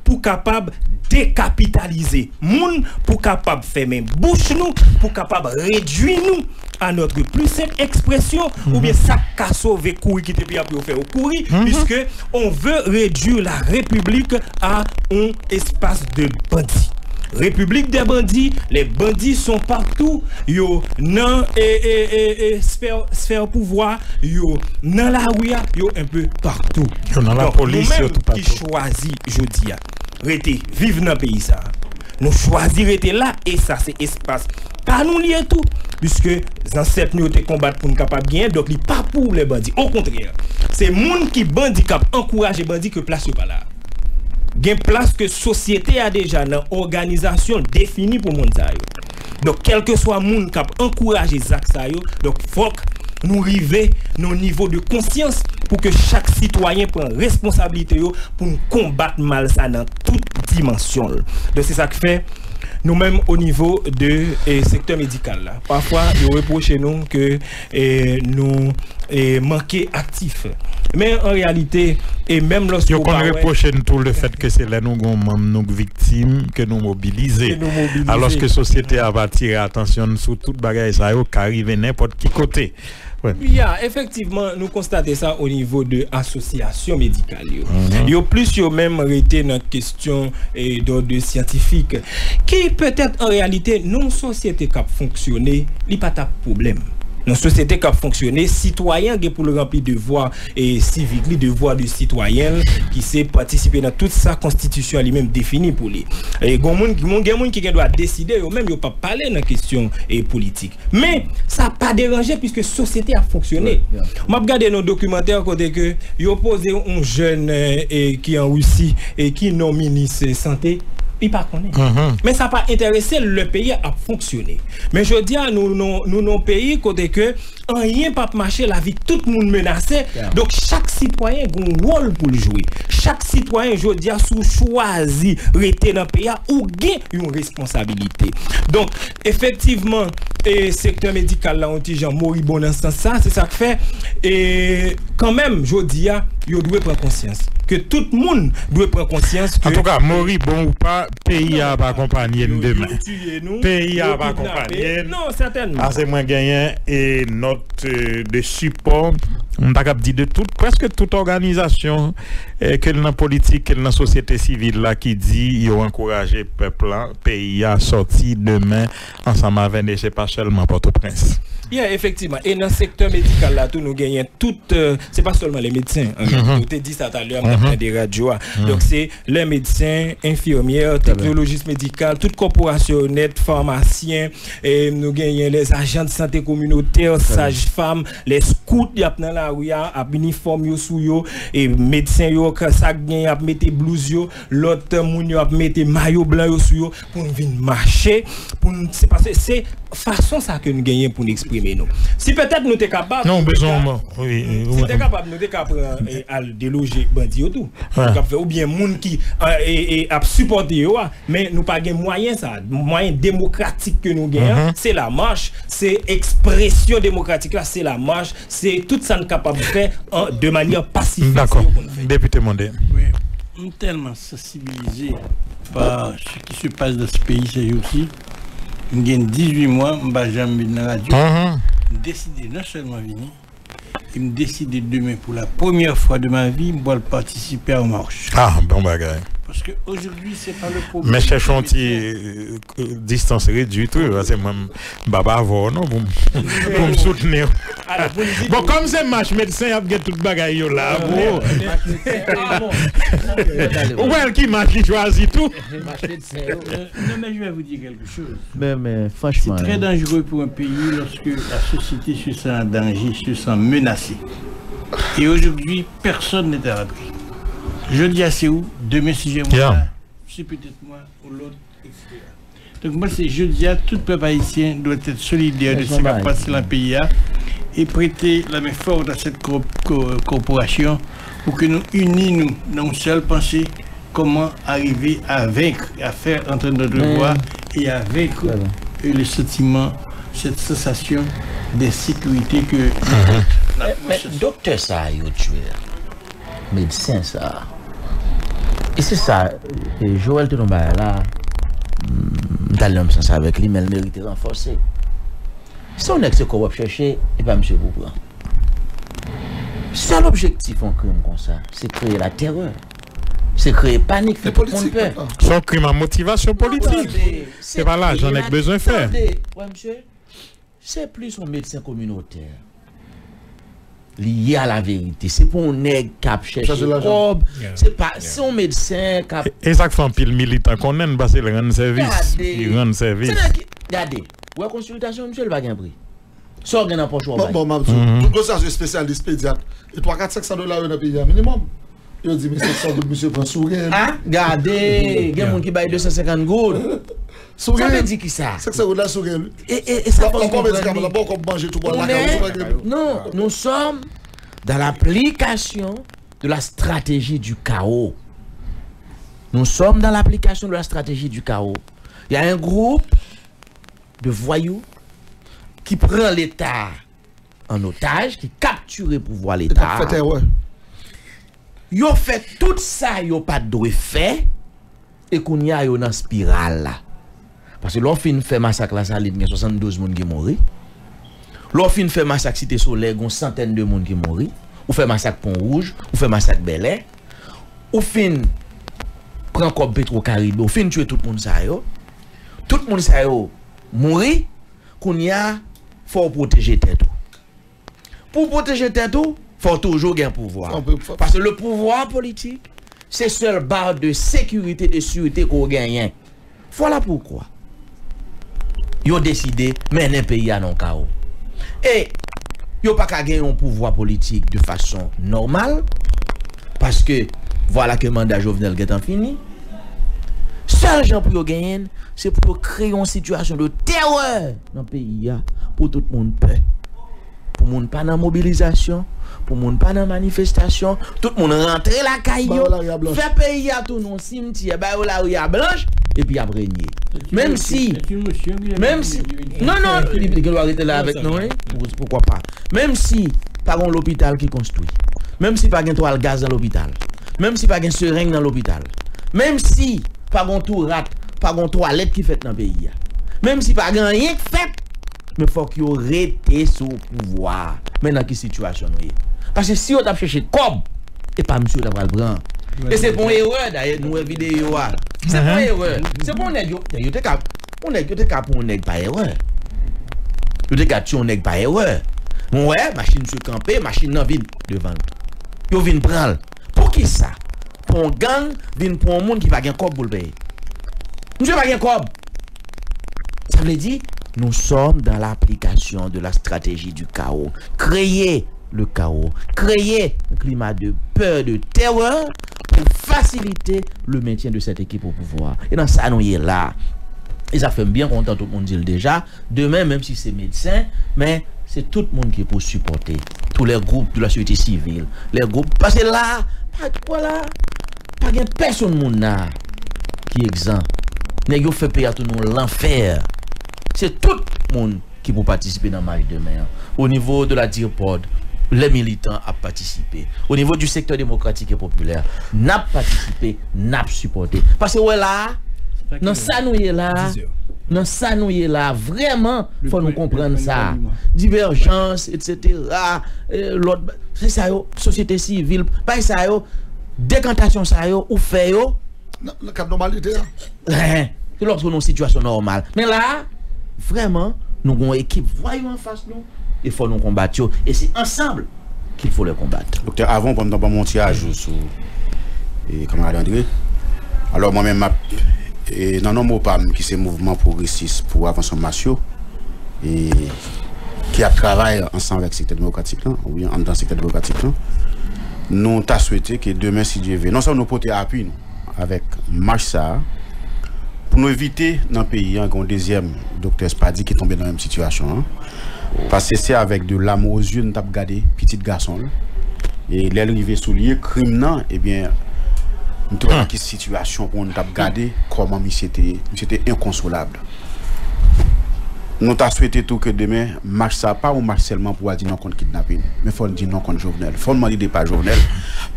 pou kapab dekapitalize moun, pou kapab fèmen bouch nou, pou kapab redui nou à notre plus simple expression, oubyen sa k ka sove kouri kite peyi a pou yo fè yo kouri, puisque on veut réduire la République à un espace de bandits. République des bandits, les bandits sont partout, yo nan e, e, e, e, sphère, sphère pouvoir, yo nan lari a, yo un peu partout. Yo nan lapolis, yo toupatou. Donk, nou menm ki chwazi jodi a rete viv nan peyi sa a, nou chwazi rete la, e sa se espas pa nou li ye tou, puisque zansèt nou yo te konbat pou n kapab genyen, donk li pa pou lè bandi. Okontrè, se moun ki bandi k ap ankouraje bandi ke plas yo pa la. Gen plas ke sosyete a deja nan òganizasyon defini pou moun sa yo. Donk, kèlkeswa moun k ap ankouraje zak sa yo, donk fòk nou rive nan yon nivo de konsyans pou ke chak sitwayen pran responsablite yo pou n konbat mal sa nan tout dimansyon l. Donk, se sa k fè nou menm o nivo de e, sektè medikal la, pafwa yo repwoche nou ke e, nou e, manke aktif. Men an reyalite, e menm lòske yo konn repwoche n tou le fèt ke se lè nou gon manm nou k viktim ke nou mobilize. Ke nou mobilize. Alòske sosyete a va atire atansyon n sou tout bagay sa yo ka rive nenpòt ki kote. Ya, efektivman, nou konstate sa o nivo de asosyasyon medikal yo. Yo plis yo menm rete nan kesyon e, dòd syantifik, ki petèt an reyalite, nan yon sosyete k ap fonksyone, li pa t ap pwoblèm. Nan yon sosyete k ap fonksyone, sitwayen gen pou l ranpli devwa e, sivik li, devwa de sitwayen l, ki se patisipe nan tout sa konstitisyon an li menm defini pou li. E, gen moun, moun, gen moun ki gen dwa deside yo menm yo p ap pale nan kesyon e, politik. Men, sa pa deranje piske sosyete ap fonksyone. M ap gade nan dokimantè kote ke yo poze yon jèn e, e, ki an Risi e ki non minis e, sante, li pa konnen. Men sa pa enterese l lè peyi a ap fonksyone. Men jodi a, nou, nou, nou nan yon peyi kote ke anyen p ap mache, lavi tout moun menase. Donk, chak sitwayen gen yon wòl pou l jwe. Chak sitwayen, jodi a, si w chwazi rete nan peyi a, ou gen yon responsabilite. Donk, efektivman, e, sektè medikal la, yon ti jan moribon nan sans sa, se sa k fè, e, kanmenm, jodi a, yo dwe pran konsyans. Ke tout moun dwe pran konsyans ke antouka, moribon ou pa, peyi a ap akonpanye n demen. Peyi a ap akonpanye n. Non, sètènman. Paske mwen genyen e nòt e, de sipò, m ta kab di de tout, prèske tout òganizasyon, e, ke l nan politik, ke l nan sosyete sivil la, ki di yo ankouraje pèp la, peyi a sòti demen ansanm avè n, e se pa sèlman Pòtoprens. Yeah, efektivman. E nan sektè medikal la tou, nou genyen tout, e, se pa sèlman le medsen, an reyalite. Ou te di sa talè a, m t ap tande radyo a. Donk, se le medsen, enfimyè, teknolojis medikal, tout kòporasyonèl, famasyen, e nou genyen les agents de santé communautaire, saj fam, les scouts, y ap nan lari a, ap inifòm yo sou yo, e medsen yo, sa k gen, y ap mete blouz yo, lòt moun yo ap mete mayo blan yo sou yo, pou n vin mache, pou n, se paske se fason sa ke n genyen pou n eksprime nou. Si petèt nou te kapab, non, nou te bezwen ka, wi, wi, si n te kapab, nou te ka pran, e, al deloje bandi yo tou. K ap fè, oubyen moun ki, e, e, e, ap sipòte yo a, men nou pa gen mwayen sa. Mwayen demokratik ke nou gen an, se lamach, se ekspresyon demokratik la, se lamach, se tout sa n kapab fè an, de manyè pasifik, se yo pou n fè. Depite Mondé. Wi, m tèlman sansibilize par ce qui se passe dans ce pays ces jours-ci. M gen dizuit mwa, m pa janm vin nan radyo. M deside non sèlman vini, e m deside demen, pou la premyè fwa de ma vi, m pral patisipe a yon mach. Ah, bon bagay. Paske ojodi, se pa le pwoblèm. Men chèche yon ti, euh, distans redui tou, paske mwen, m pa pa avè w non, pou m, pou m soutni w. Bon, kòm se mach medsen, y ap gen tout bagay yo la pou ou. Ou wè ki mach li chwazi tou. Mach medsen yo. Non, mais je vais vous dire quelque chose. Men, men, franchman. C'est très dangereux pour un pays lorsque la société se sent en danger, se sent menacée. Et aujourd'hui, personne n'est à l'abri. Jodi a se ou, demen si jan mwen la, se petèt mwen ou lòt, et cetera. Donk mwen se jodi a, tout pèp ayisyen dwèt èt solidè de sa k ap pase nan peyi a e prete la men fòt a sèt ko- ko- korporasyon pou ke nou ini nou nan yon sèl panse, comment arriver à vaincre, à faire entendre notre voix et à vaincre euh, le sentiment, cette sensation d'insécurité que Men doktè sa a yo tchwe a, medsen sa a. E se sa, e Joel te nan bagay la, m t al nan menm sans avèk li, men l merite ranfòse. Se yon nèg se kòb w ap chèche, e pa misye pou pran. Sèl objektif yon krim konsa, se kreye latèrè. Se kreye panik, fè tout moun pè. Se yon krim a motivasyon politik. Se pa lajan nèg bezwen fè. Se plis yon medsen kominotè. Li ye a la verite. Se pa yon nèg k ap chèche kòb. Se pa se yon medsen k ap. E sa k fè anpil militan konnen l, paske l rann sèvis. Li rann sèvis. Gade, ou wè konsiltasyon misye, li pa gen pri. Sa w gen nan pòch ou, w ap bay. Bon, m ap di w, tout gwo sa se espesyalis pedyat. E twa, kat, senk san dola yo nan peyi a minimòm. Yo di, men senk san goud misye pran sou gen. Ah, gade, gen moun ki bay de san senkant goud. Sa vle di ki sa? Senk san goud la sou gen. E, e, e sa fò w konprann li. L ap ba w kòb manje tou pral lakay ou. Non, nous sommes dans l'application de la stratégie du chaos. Nous sommes dans l'application de la stratégie du chaos. Il y a un groupe de voyous qui prend l'État en otage, ki kaptire pouvwa Leta a. Yo fè tout sa yo pa t dwe fè, e kounye a yo nan espiral la. Paske lè w fin fè masak Lasalin, gen swasanndouz moun ki mouri. Lè w fin fè masak Site Solèy, gen yon santèn de moun ki mouri. Ou fè masak Pon Wouj, ou fè masak Bèlè. Ou fin pran kòb Petro Caribe, ou fin tchwe tout moun sa yo. Tout moun sa yo mouri, kounye a, fò w pwoteje tèt ou. Pou w pwoteje tèt ou, fò w toujou gen pouvwa. Paske le pouvoir politik, se sèl ba de sekirite, de sirete ke w genyen. Vwala poukwa yo deside mennen peyi a nan kawo. E yo pa ka gen yon pouvwa politik de fason nòmal, paske vwala ke manda Jovenel gentan fini. Sèl jan pou yo genyen l, se pou yo kreye yon sitiyasyon de terè nan peyi a, pou tout moun pè. Pou moun pa nan mobilizasyon, pou moun pa nan manifestasyon, tout moun rantre lakay yo, fè peyi a tounen yon simtyè, ba yo lari a blanch, epi y ap renye. Menm si, menm si, non, non, li, li gen dwa rete la avèk nou, wi, pou- poukwa pa. Menm si pa gen lopital ki konstwi, menm si pa gen twal gaz nan lopital, menm si pa gen sereng nan lopital, menm si pa gen tou rat, pa gen twalèt ki fèt nan peyi a, menm si pa gen anyen k fèt, men fòk yo rete sou pouvwa a. Men nan ki sitiyasyon nou ye? Paske si yo t ap chèche kòb, e pa misye yo t ap pral pran. E se pa yon erè, dayè, nou wè videyo a. Se pa yon erè. Se pa yon nèg yo, yo te ka, yon nèg yo te ka pran yon nèg pa erè. Yo te ka tiye yon nèg pa erè. Mwen wè, machin misye kanpe, machin nan vin devan l. Yo vin pran l. Poukisa? Pou yon gang vin pran yon moun ki pa gen kòb pou l peye. Misye pa gen kòb. Sa vle di, nous sommes dans l'application de la stratégie du chaos. Créer le chaos, créer un climat de peur, de terreur pour faciliter le maintien de cette équipe au pouvoir. E nan sa nou ye la. E sa fè m byen kontan, tout moun di l deja. Demen, menm si se medsen, men se tout moun ki pou sipòte. Tous les groupes de la société civile, les groupes, paske la, pa, pa gen pèsonn moun la ki egzan. Nèg yo fè peyi a tounen yon lanfè. Se tout moun ki pou patisipe nan mach demen an. O nivo de la DIRPOD, les militants ap patisipe. O nivo du secteur démocratique et populaire, n ap patisipe, n ap sipòte. Paske wè la, nan sa nou ye la, nan sa nou ye la, vrèman, fò nou konprann sa. Divèjans, etsetera, eh, lòt, se sa yo, sosyete sivil, bay sa yo, dekantasyon sa yo, ou fè yo, nan, nan kad nòmalite a. Ehen. Se lòske nou nan yon sitiyasyon nòmal. Men la, vrèman, nou gen yon ekip vwayou anfas nou, e fò nou konbat yo. E se ansanm qu'il faut les combattre. Doktè, avan w pran tan ban m yon ti ajou sou e, kanmarad André. Alò, mwen menm, m ap, e, nan non mo pa m, ki se Mouvman Pwogresis pou Avansman Mas Yo, e, ki ap travay ansanm avèk sektè demokratik lan, oubyen anndan sektè demokratik lan, nou ta swete ke demen, si Dye vle, non sèlman nou pote apui nou avèk mach sa a, pou nou evite nan peyi an gen yon dezyèm Doktè Spady ki tonbe nan menm sitiyasyon an. Paske se avèk de larmes aux yeux nou t ap gade pitit gason l. E lè l rive sou lye krim nan, ebyen, nou te wè nan ki sitiyasyon pou nou t ap gade kòman misye te, misye te enkonsolab. Nou ta swete tou ke demen, mach sa pa yon mach sèlman pou al di non kont kidnapin, men fò n di non kont Jovenel. Fò n mande depa Jovenel.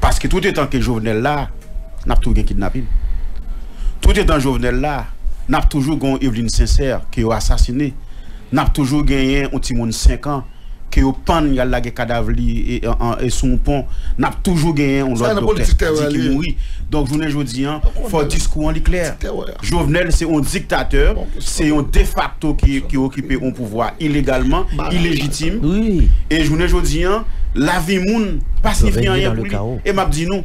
Paske toutetan ke Jovenel la, n ap toujou gen kidnapin. Toutetan Jovenel la, n ap toujou gen yon Eveline Sincère ke yo asasine. N ap toujou genyen yon timoun senk an ke yo pann, y al lage kadav li e, e, e sou yon pon. N ap toujou genyen yon lòt doktè ki mouri. Donk, jounen jodi an, fò diskou an li klè. Jovenel se yon diktatè, se yon defakto ki, ki okipe yon pouvwa ilegalman, ilejitim. E jounen jodi an, lavi moun pa siyifi anyen pou li. E m ap di nou,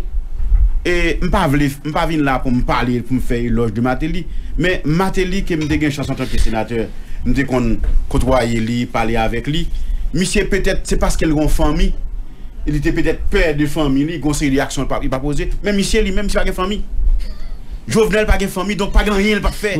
e m pa vle, m pa vin la pou m pale, pou m fè elòj de Martelly. Men Martelly, ke m te gen chans antanke senatè, m te konn kotwaye li, pale avèk li. Misye, petèt, se paske l gen yon fanmi, li te petèt pè de fanmi li, gen yon seri de aksyon li pa, li pa poze. Men misye li menm, misye pa gen fanmi. Jovenel pa gen fanmi, donk pa gen anyen li p ap fè.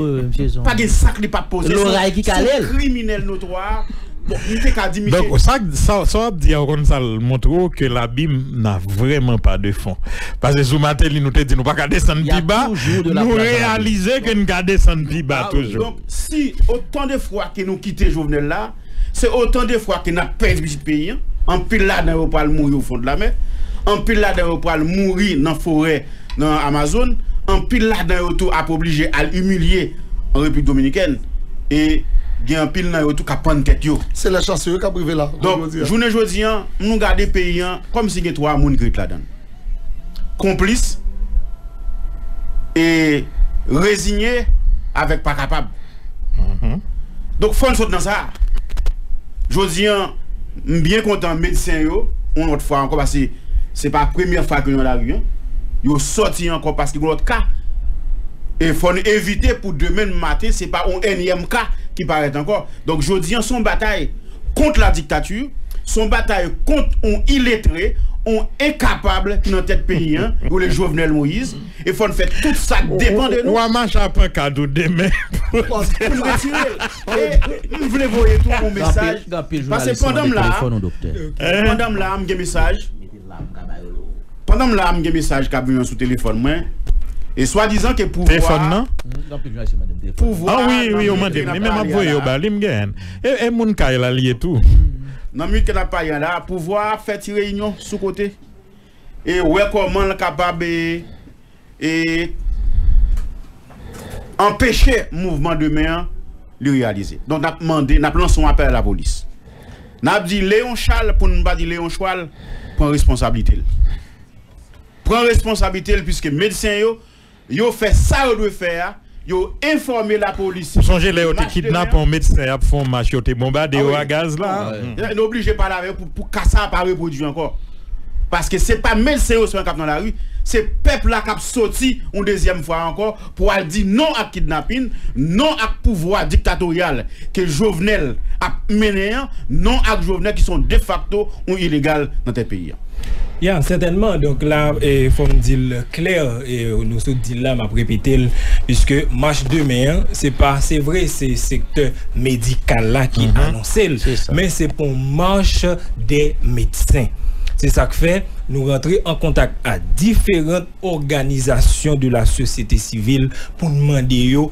Pa gen sa k li p ap poze. Se yon kriminèl notwa. Bon, m te ka di misye. Donk, sa, sa, sa w ap di a, ou konn sa l montre w ke l'abîme n'a vraiment pas de fond. Paske sou Martelly, nou te di nou pa ka desann pi ba. Nou reyalize ke n ka desann pi ba toujou. Donk, si otan de fwa ke nou kite Jovenel la, se otan de fwa ke n ap pèdi pitit peyi an. Anpil ladan yo pral mouri o fon de la mè. Anpil ladan yo pral mouri nan forè, nan Amazon. Anpil ladan yo tou ap oblije al imilye an Repiblik Dominikèn. E gen anpil nan yo tou k ap pann tèt yo. Se lè chans yo k ap rive la. Donk, jounen jodi an, nou gade peyi an kòmsi gen twa moun ki ret ladan l. Konplis, e reziye avèk pa kapab. Donk, fò n sot nan sa. Jodi an, m byen kontan medsen yo, yon lòt fwa ankò, paske se pa premyè fwa ke yo nan lari an. Yo sòti ankò paske gen lòt ka. E fò n evite pou demen maten, se pa yon ènyèm ka ki parèt ankò. Donk, jodi an, se yon batay kont la diktature, se yon batay kont yon iletre, yon enkapab ki nan tèt peyi an, yo rele Jovenel Moïse, e fò n fè tout sa k depann de nou. W a mache a pankad ou demen pou n retire l. E m vle voye tou yon mesaj, paske pandan m la, pandan m la, m gen mesaj. Pandan m la, m gen mesaj k ap vini sou telefòn mwen. E swadizan ke pouvwa, pouvwa, ah wi, wi, yo mande m. Li menm ap voye yo ba li, m gen. E, e moun kay la li ye tou. Nan minit ke n ap pale a la, pouvwa ap fè ti reyinyon sou kote. E wè kòman l kapab, e, e anpeche mouvman demen an li reyalize. Donk, n ap mande, n ap lanse yon apèl a lapolis. N ap di Leon Charles pou n pa di Leon Chwal, pran responsablite l. Pran responsablite l, piske medsen yo, yo fè sa yo dwe fè a, yo enfòme lapolis. Ou sonje lè yo te kidnape yon medsen, y ap fè yon mach, yo te bonbade yo a gaz la. Nou oblije pale avè yo pou, pou ka sa a pa repwodui ankò. Paske se pa medsen yo sèlman k ap nan lari, se pèp la k ap soti yon dezyèm fwa ankò pou al di non ak kidnapin, non ak pouvwa diktatoryal ke Jovenel ap mennen an, non ak Jovenel ki se yon defakto, yon ilegal nan tèt peyi an. Ya, sètènman. Donk la, e, fò m di l klè, e, nou sot di l la, m ap repete l, piske mach demen an, se pa, se vre, se sektè medikal la ki anonse l, men se pa yon mach dè medsen. Se sa k fè nou rantre an kontak ak diferan òganizasyon de la sosyete sivil pou n mande yo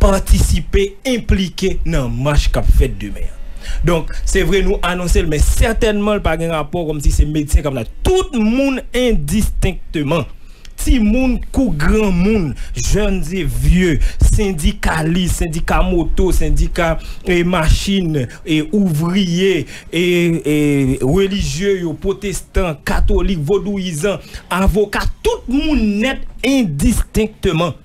patisipe, enplike nan mach k ap fèt demen an. Donk, se vre nou anonse l, men sètènman l pa gen rapò kòmsi se medsen k ap nan. Tout moun endistenkteman, timoun kou granmoun, jèn e vye, sendikalis, sendika moto, sendika, e, machin, e, ouvriye, e, e, relijye yo, pwotestan, katolik, vodouyizan, avoka, tout moun nèt endistenkteman.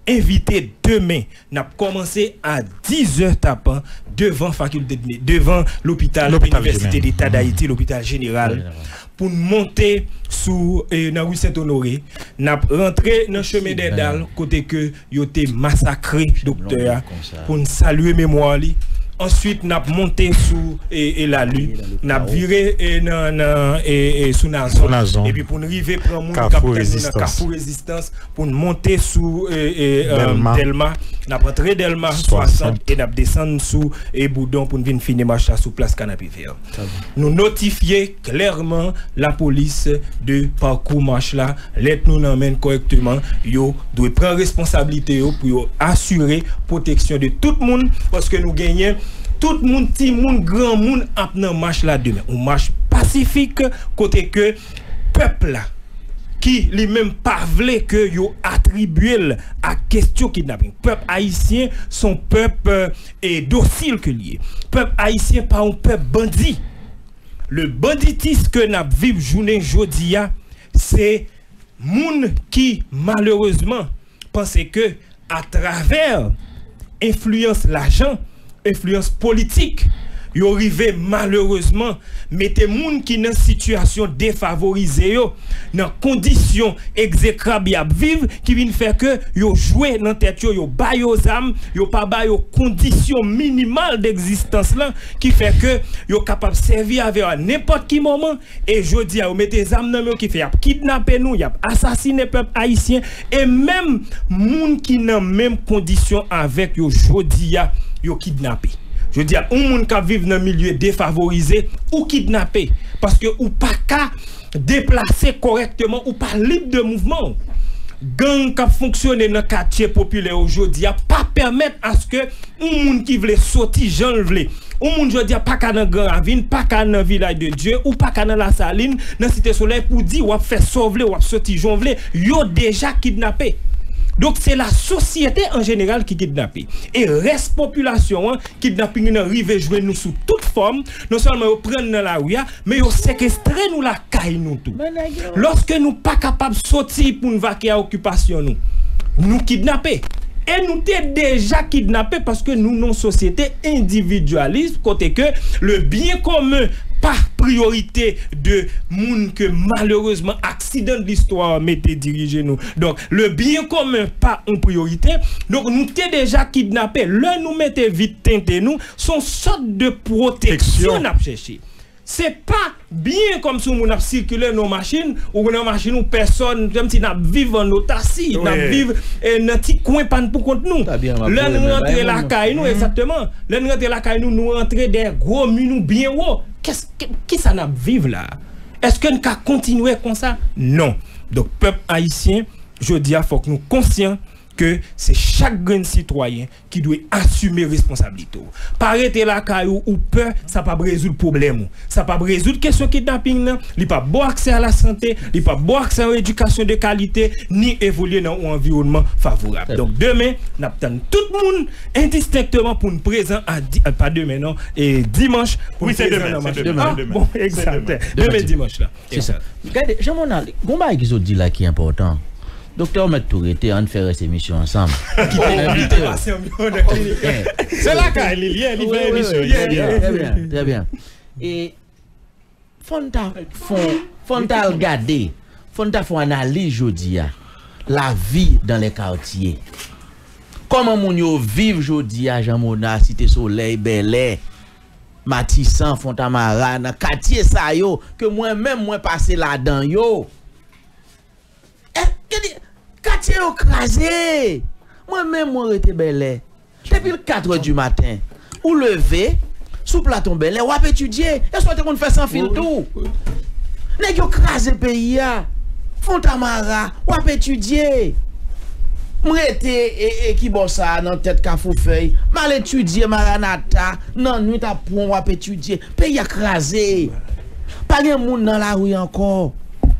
envite demen. N ap kòmanse a diz è tapan devan fakilte de, devan lopital Inivèsite Deta Dayiti, lopital jeneral, pou n monte sou, e, nan ri Sent Onore. N ap rantre nan chemen Dèdal, kote ke yo te masakre doktè a, pou n salye memwa li. Answit, n ap monte sou, e, e, Lali. N ap vire, e, nan, nan, e, e, sou Nazon. Epi pou n rive pran moun k ap tann nou nan Kafou Rezistans, pou n monte sou, e, e, e, Dèlma. N ap antre Dèlma swasant e n ap desann sou, e, Boudon pou n vin fini mach la sou plas Kanapevè. Nou notifye klèman lapolis de pakou mach la, lèt nou nan men n kòrèkteman, yo dwe pran responsablite yo pou yo asire pwoteksyon de tout moun, paske nou genyen tout moun, timoun, granmoun ap nan mach la demen. Yon mach pasifik kote ke pèp la, ki li menm pa vle ke yo atribye l ak kesyon kidnaping. Pèp ayisyen se yon pèp, e, dosil ke l ye. Pèp ayisyen pa yon pèp bandi. Le banditis ke n ap viv jounen jodi a, se moun ki malerezman panse ke atravè enfliyans lajan, enfliyans politik, yo rive malerezman mete moun ki nan sitiyasyon defavorize yo nan kondisyon egzekrab y ap viv, ki vin fè ke yo jwe nan tèt yo, yo ba yo zam, yo pa ba yo kondisyon minimal degzistans lan, ki fè ke yo kapab sèvi avè yo a nenpòt ki moman. E jodi a, yo mete zam nan men yo, ki fè y ap kidnape nou, y ap asasine pèp ayisyen, e menm moun ki nan menm kondisyon avèk yo jodi a, yo kidnape. Jodi a, yon moun k ap viv nan milye defavorize, ou kidnape, paske ou pa ka deplase kòrèkteman, ou pa lib de mouvman w. Gang k ap fonksyone nan katye popilè yo jodi a pa pèmèt aske yon moun ki vle soti jan l vle. Yon moun jodi a pa ka nan Gran Ravin, pa ka nan Vilaj de Dye, ou pa ka nan Lasalin, nan Site Solèy pou w di w ap fè sa w vle, w ap soti jan w vle. Yo deja kidnape. Donk, se lasosyete an jeneral ki kidnape. E rès popilasyon an, kidnaping nan rive jwenn nou sou tout fòm. Non sèlman yo pran n nan lari a, men yo sekestre nou lakay nou tou. Lòske nou pa kapab soti pou n vake a okipasyon nou, nou kidnape. E nou te deja kidnape paske nou nan yon sosyete endividyalis kote ke le bien commun pa priyorite de moun ke malerezman aksidan de listwa mete dirije nou. Donk, le bien commun pa yon priyorite. Donk, nou te deja kidnape. Lè nou mete vit tente nou, se yon sòt de pwoteksyon n ap chèche. Se pa byen kòmsi yon moun ap sikile nan yon machin, ou nan machin ou pèsòn, kòmsi n ap viv an otasi, n ap viv, eh, nan ti kwen pa n pou kont nou. Lè n rantre lakay nou, egzakteman, lè n rantre lakay nou, nou rantre dèyè gwo mi nou byen wo. Kès-, ki, kisa n ap viv la? Èske n ka kontinye konsa? Non. Donk, pèp ayisyen, jodi a, fòk nou konsyan ke se chak grenn sitwayen ki dwe asime responsablite w. Pa rete lakay ou, ou pè, sa p ap rezoud pwoblèm ou. Sa p ap rezoud kesyon kidnaping nan, li p ap ba w aksè a lasante, li p ap ba w aksè a yon edikasyon de kalite, ni evolye nan yon anviwònman favorab. Donk, demen, n ap tann tout moun endistenkteman pou n prezan a di-, a, pa demen non, e dimanch, pou n prezan nan mach. Wi, se demen, se demen, se demen. Ah, bon, egzak. Demen dimanch la. Se sa. Gade, Jean Monal, gon bagay ki sot di la ki enpòtan. Doktè, ou mèt tou rete, ann fè rès emisyon ansanm. Kite n envite w. Se lakay li, li ye, li fè emisyon, li fè byen. Trè byen, trè byen. E fò n ta, fò, fò n ta al gade, fò n ta fè yon analiz jodi a. Lavi dans les quartiers. Kòman moun yo viv jodi a, Jean Monal, Site Solèy, Bèlè, Matisan, Fontamara, nan katye sa yo ke mwen menm mwen pase ladan yo. Èske di, katye yo kraze? Mwen menm mwen rete Bèlè. Depi l kat è di maten, ou leve sou platon Bèlè, w ap etidye. E sa w te konn fè san fil tou. Nèg yo kraze peyi a. Fontamara, w ap etidye. M rete e, e ki bò sa a nan tèt Kafou Fèy. M al etidye Maranata, nan nwit ap pran w ap etidye. Peyi a kraze. Pa gen moun nan lari ankò.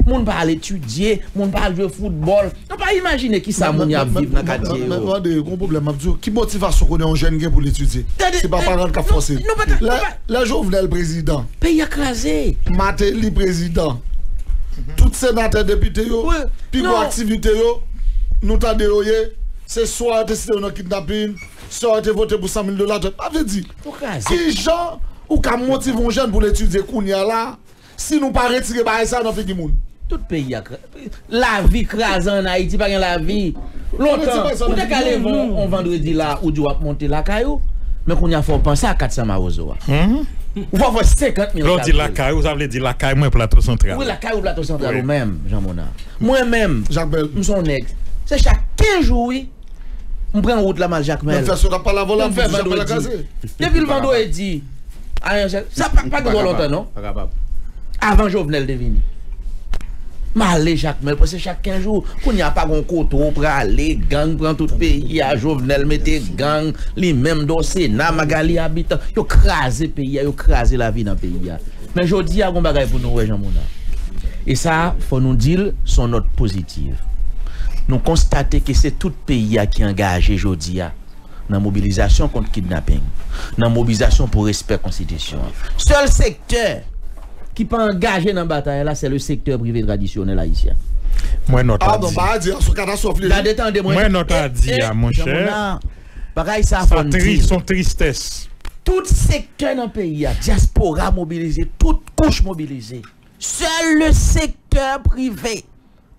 Moun pa al etidye, moun pa al jwe foutbòl. Nou pa imajine kisa moun y ap viv nan katye yo. Men, men, men, tande, gon pwoblèm, m ap di w, ki motivasyon konnen yon jèn gen pou l etidye? Se pa paran l k ap fòse l. Lè, lè Jovenel prezidan, peyi a kraze. Martelly prezidan, tout senatè, depite yo, pi gwo aktivite yo, nou tande yo ye, Se swa yo te site yo nan kidnapin, swa yo te vote pou san mil dola, dwèt. Pa vle di, kijan ou ka motive yon jèn pou l etidye kounye a la, si nou pa retire bagay sa yo nan figi moun? Tout peyi a kra-, lavi kraze ann Ayiti, pa gen lavi. Lontan, ou te ka leve yon, yon vandredi la, ou di w ap monte lakay ou, men kounye a fò w panse a kat san mawozo a. Ou fò fè senkant mil kalkil. Lè w di lakay ou, sa vle di lakay mwen Plato Santral. Wi, lakay ou Plato Santral, ou menm, Jean Mona. Mwen menm, m se yon nèg. Se chak kenz jou, wi. M pran wout la, m al Jakmèl. Menm fè sot ap pale avè w la, m fè vandredi. Depi l vandredi, ayen, sa pa, pa gen twò lontan, non. Avan Jovenel te vini. M ale Jakmèl, prèske chak kenz jou. Kounye a pa gen kote w prale, gang pran tout peyi a, Jovenel mete gang, li menm, Dosena, Magali Habitant, yo kraze peyi a, yo kraze lavi nan peyi a. Men jodi a, gon bagay pou nou wè, Jean Mona. E sa, fò nou di l, se yon nòt pozitif. Nou konstate ke se tout peyi a ki angaje jodi a nan mobilizasyon kont kidnaping, nan mobilizasyon pou respè konstitisyon an. Sèl sektè ki pa angaje nan batay la, se le sektè prive tradisyonèl ayisyen. Mwen nòt a di. Gade, tande mwen. Mwen nòt a di a, monchè. Bagay sa fò n di l. Sa tris, se yon tristès. Tout sektè nan peyi a, dyaspora mobilize, tout kouch mobilize. Sèl le sektè prive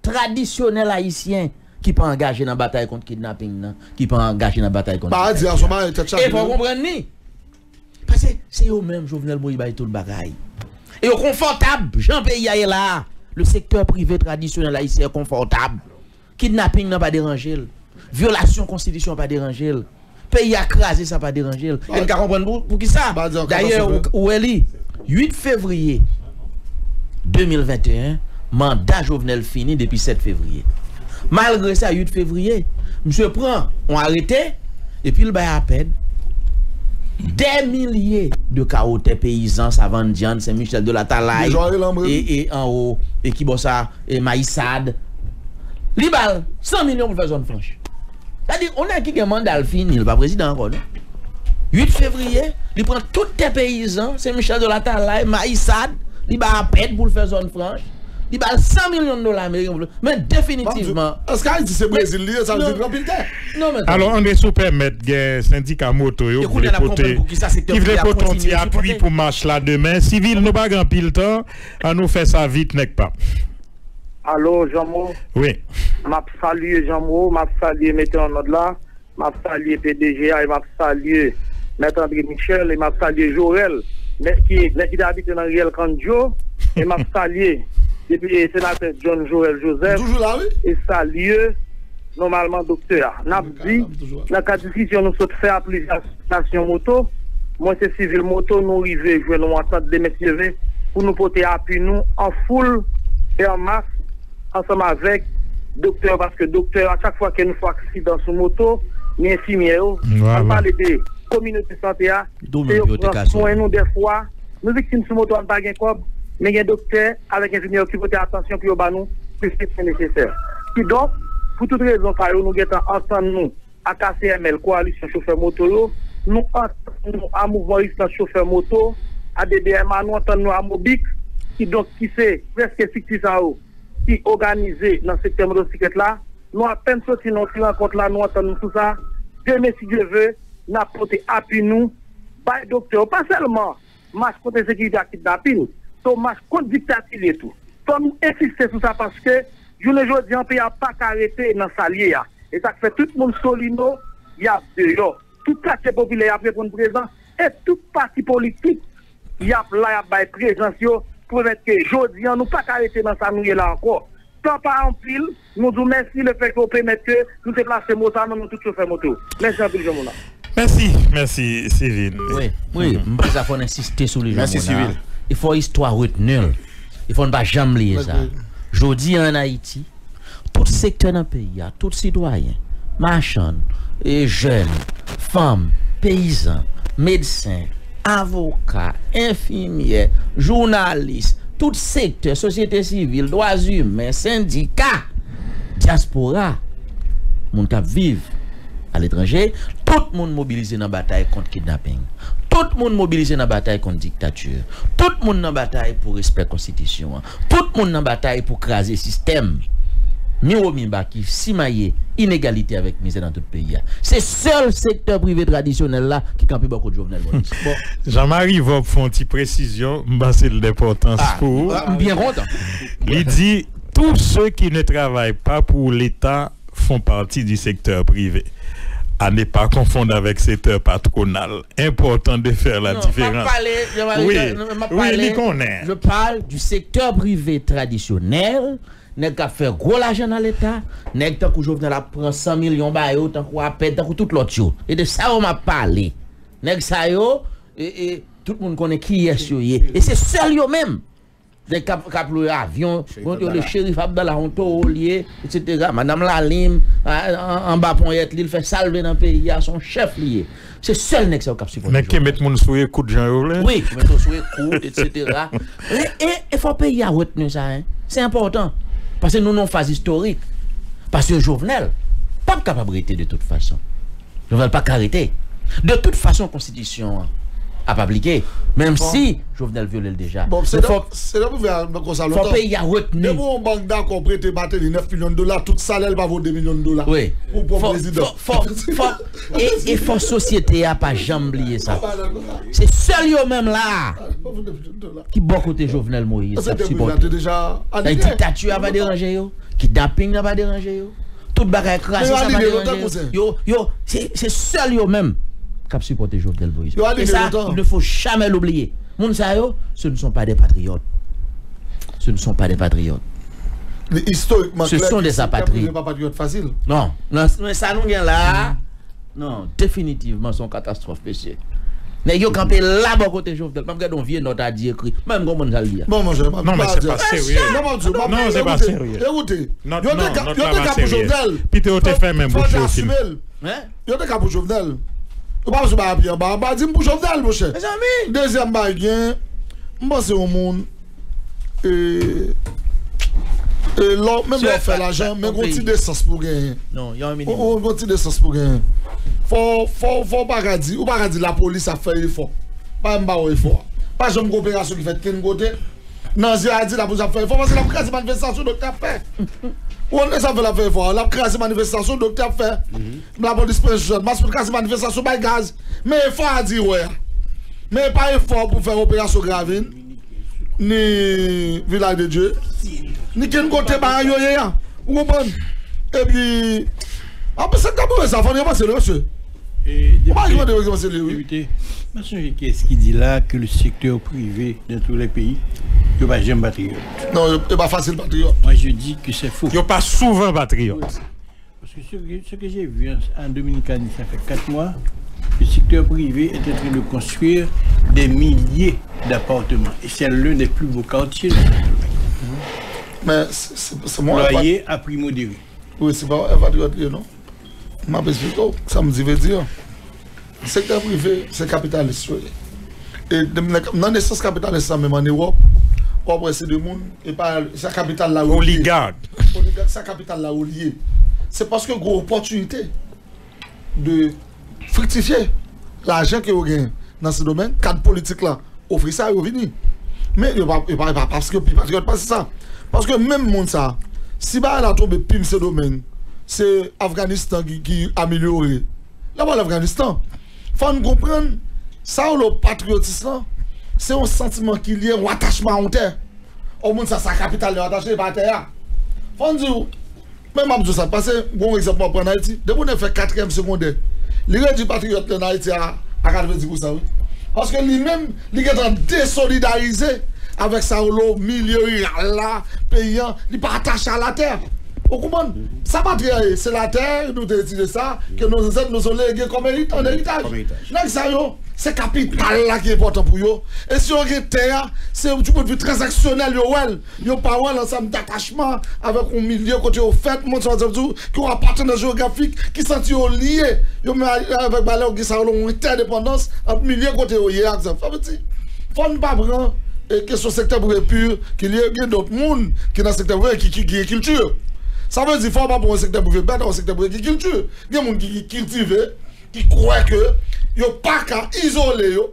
tradisyonèl ayisyen ki pa angaje nan batay kont kidnaping nan, ki pa angaje nan batay kont... Pa di a, se yon bagay tèt chaje. E fò w konprann li. Paske se yo menm Jovenel Moïse bay tout bagay. E yo konfòtab, jan peyi a ye la a, le sektè prive tradisyonèl ayisyen konfòtab. Kidnaping nan pa deranje l. Vyolasyon konstitisyon an pa deranje l. Peyi a kraze, sa pa deranje l. E n ka konprann pou, poukisa. Dayè, ou, ou wè li, uit fevriye de mil venteyen, manda Jovenel fini depi sèt fevriye. Malgre sa, uit fevriye, misye pran yon arete, epi l bay apèd dè milye de kawo tè peyizan, Savann Dyann, Sen Michèl, de Latalay, e, e anwo, e ki bò sa, e Mayisad. Li ba l san milyon pou l fè zòn franch. Sa di, yon nèg ki gen manda l fini, li pa prezidan ankò, non. Uit fevriye, li pran tout tè peyizan, Sen Michèl, de Latalay, Mayisad, li ba apèd pou l fè zòn franch. Li ba l san milyon dola ameriken pou l, men definitivman. Èske Ayiti se Brezil li ye, sa vle di li gen anpil tè? Non, men alò, André, si w pèmèt, gen sendika moto yo ki vle pote, ki vle pote yon ti apui pou mach la demen. Sivil, nou pa gen anpil tan, ann nou fè sa vit, nèg pa. Alo, Jean Mo? Wi. M ap salye Jean Mo, m ap salye metè an nòd la, m ap salye P D G a, e m ap salye Mèt André Michel, e m ap salye Jorèl, nèg ki, nèg ki te abite nan riyèl Kandjo, e m ap salye depi senatè John Jorèl Joseph, e salye nòmalman doktè a. N ap di, nan kad diskisyon nou sot fè a plizyè asosyasyon moto, mwen se Sivil Moto, nou rive jwenn yon antant demen si Dye vle pou nou pote apui nou an foul e an mas ansanm avèk doktè yo, paske doktè yo, a chak fwa ke nou fè aksidan sou moto, ni enfimyè yo, ann pale de kominote sante a, se yo ki pran swen nou dèfwa. Nou viktim sou moto a, n pa gen kòb, men gen doktè avèk enfimyè yo ki pote atansyon pou yo ba nou plis ke swen nesesè. Kidonk, pou tout rezon sa yo, nou gentan antann nou ak A C M L, Kowalisyon Chofè Moto yo, nou antann nou a Mouvman Rezistans Chofè Moto, a D B M A, nou antann nou a Mobik, kidonk ki se prèske estrikti sa yo ki òganize nan sektè motosiklèt la. Nou apèn soti nan yon ti rankont la, nou antann nou sou sa. Demen, si Dye vle, n ap pote apui nou bay doktè yo, pa sèlman mach kont ensekirite ak kidnapin, se yon mach kont diktati l ye tou. Fò nou ensiste sou sa paske jounen jodi a, peyi a pa ka rete nan sa l ye a. E sa k fè tout moun Solino, y ap deyò. Tout katye popilè y ap reponn prezan. E tout pati politik, y ap la, y ap bay prezans yo pou pèmèt ke jodi a, nou pa ka rete nan sa nou ye la ankò. Tan pa anpil, nou di w mèsi lefètke w pèmèt ke nou te plase mo sa nan non tout chofè moto. Mèsi anpil, Jean Mona. Mèsi, mèsi, Sivil. Wi, wi, m panse sa fò n ensiste sou li, Jean Mona. E fò istwa retni l. E fò n pa janm bliye sa. Jodi a, ann Ayiti, tout sektè nan peyi a, tout sitwayen, machann, e jèn, fanm, peyizan, medsen, avoka, enfimyè, jounalis, tout sektè, sosyete sivil, dwa imen, sendika, dyaspora, moun k ap viv aletranje, tout moun mobilize nan batay kont kidnaping. Tout moun mobilize nan batay kont diktati. Tout moun nan batay pou respè konstitisyon an. Tout moun nan batay pou kraze sistèm miwomiba ki simaye inegalite avèk mizè nan tout peyi a. Se sèl sektè prive tradisyonèl la ki kanpe bò kot Jovenel Moïse. Bon. Jean-Marie Vorbe fè yon ti presizyon, m panse l d enpòtans pou ou. Ah, m byen kontan. Li di, tous ceux qui ne travaillent pas pour l'État font partie du secteur privé. À ne pas confondre avec secteur patronal. Important de faire la différence. Non, m ap pale, Jean-Marie, wi, non, m ap pale, wi, li konnen. Je parle du secteur privé traditionnel. Nèg k ap fè gwo lajan nan leta, nèg tankou Jovenel ap pran san milyon ba yo, tankou Apèd, tankou tout lòt yo. E de sa yo m ap pale. Nèg sa yo, e, e, tout moun konnen kiyès yo ye. E se sèl yo menm. Nèg k ap, k ap lwe avyon, yo le Cherif Abdallah, yon towo l ye, etsetera. Madanm Lalim, a, an, anba ponyèt li, l fè sa l vle nan peyi a, se yon chèf li ye. Se sèl nèg sa yo k ap sipòte Jovenel. Nèg ki met moun sou ekout jan yo vle. Wi, ki met yo sou ekout, etsetera. E, e, e fò peyi a retni sa, en. Se enpòtan. Paske nou nan yon faz istorik. Paske Jovenel p ap kapab rete de tout fason. Jovenel pa ka rete. De tout fason, konstitisyon an ap aplike, menm si Jovenel vyole l deja. Bon, se fò, se nan prive a nan konsa lontan. Fò peyi a retni. Depi yon bank dakò prete Martelly nèf milyon dola, tout salè l pa vo de milyon dola. Wi. Pou, pou fò, prezidan. Fò, fò, fò, e, e fò sosyete a pa janm bliye sa. Se sèl yo menm la ki bò kote Jovenel Moïse k ap sipòte. Ki diktati a pa deranje yo, kidnaping nan pa deranje yo, tout bagay kraze sa pa deranje yo. Yo, yo, se, se sèl yo menm k ap sipòte Jovenel Moïse. E sa, il ne faut jamais l'oublier. Moun sa yo, ce ne sont pas des patriotes. Ce ne sont pas des patriotes. Ce sont des apatrides. Non, non, men sa nou gen la a, non, definitivman, se yon katastwòf, mesye. Nèg yo kanpe la bò kote Jovenel. M ap gade yon vye nòt Adi ekri. Mwen menm konprann sa l di a. Bon, monchè, non, men se pa serye. Non, se pa serye. Ekoute, yo te ka, yo te ka pou Jovenel. Pito yo te fèmen bouch yo fin. Yo te ka pou Jovenel. Ou pa bezwen bay apye anba, anba di m pou Jovenel, monchè. Mezanmi. Dezyèm bagay gen, m panse yon moun, e, e, lò, menm lè w fè lajan, men gon ti desans pou genyen. Non, yon minimòm. Gon ti desans pou genyen. Fò, fò, fò w pa ka di, ou pa ka di lapolis ap fè efò. Pa m pa wè efò. Pa janm gen operasyon ki fèt kenn kote. Nan zye a di lapolis ap fè efò, paske l ap kraze manifestasyon doktè ap fè. Ou konn sa fè l ap fè efò a? L ap kraze manifestasyon doktè ap fè. Lapolis pran jòn mas pou l kraze manifestasyon, bay gaz. Men efò a di wè a. Men e pa efò pou fè operasyon Gravin, ni Vilaj de Dye, ni kenn kote bagay yo ye a. Ou konprann? Epi, anplis, sa k ap pase, fò n repanse l, mesye. Ou pa ki mande yo ki panse li, wi. Député, mwen sonje kiyès ki di la ke le secteur privé dans tous les pays, yo pa janm patriyòt. Non, yo, yo pa fasil patriyòt. Moi, je dis que c'est faux. Yo pa souvan patriyòt. Parce que ce que, ce que j'ai vu en, en Dominique, ça fait quatre mois, le secteur privé est en train de construire des milliers d'appartements. Et c'est l'un des plus beaux quartiers de Saint-Domingue. Men se, se, se mwen. Loyer à prix modéré. Wi, se pa yon patriyòt li ye, non. M ap esplike w sa m di vle di an. Sektè prive, se kapitalis yo ye. E nan, nan nesans kapitalis la menm an Ewòp, w ap wè se de moun, e pa, se kapital la yo ye. Oligak. Oligak, se kapital la yo ye. Se paske gen opòtinite de friktifye lajan ke yo gen nan Sendomeng, kad politik la ofri sa, yo vini. Men yo pa, yo pa, pa paske yo pi patriyòt pase sa. Paske menm moun sa, si bagay la tonbe pi m Sendomeng, se Afganistan ki, ki amelyore. L ap al Afganistan. Fò n konprann, sa yo rele patriyotis lan, se yon santiman ki lye, yon atachman a yon tè. O moun sa, sa kapital li atache, e pa tè a. Fò n di w, men m ap di w sa, pase, gon egzanp m ap pran Ayiti. Depi yon nèg fè katriyèm segondè, li redui patriyòt li ann Ayiti a, a katrevenndis pousan, wi. Paske li menm, li gentan desolidarize avèk sa yo rele milye riral la, peyi an, li pa atache a latè. Ou konprann? Sa pa tè a ye, se latè, nou te etidye sa, ke nos ancêtres nous ont légué comme hérit-, en héritage. Nèg sa yo, se kapital la ki enpòtan pou yo. E si yo gen tè a, se du point de vue tranzaksyonèl yo wè l. Yo pa wè l an tèm datachman avèk yon milye kote yo fèt, moun sa w ap di w, ki yon apatenans jewografik, ki santi yo lye, yo menm avèk bagay la, yo gen sa yo rele yon entèdepandans ant milye kote yo ye a, egzanp. Sa vle di, fò n pa pran, e, kesyon sektè prive pi ki lye, gen dòt moun ki nan sektè prive ki, ki, ki gen kilti. Sa vle di, fò w pa pran yon sektè prive bèt, yon sektè prive ki kilti. Gen moun ki, ki kiltive, ki kwè ke yo pa ka izole yo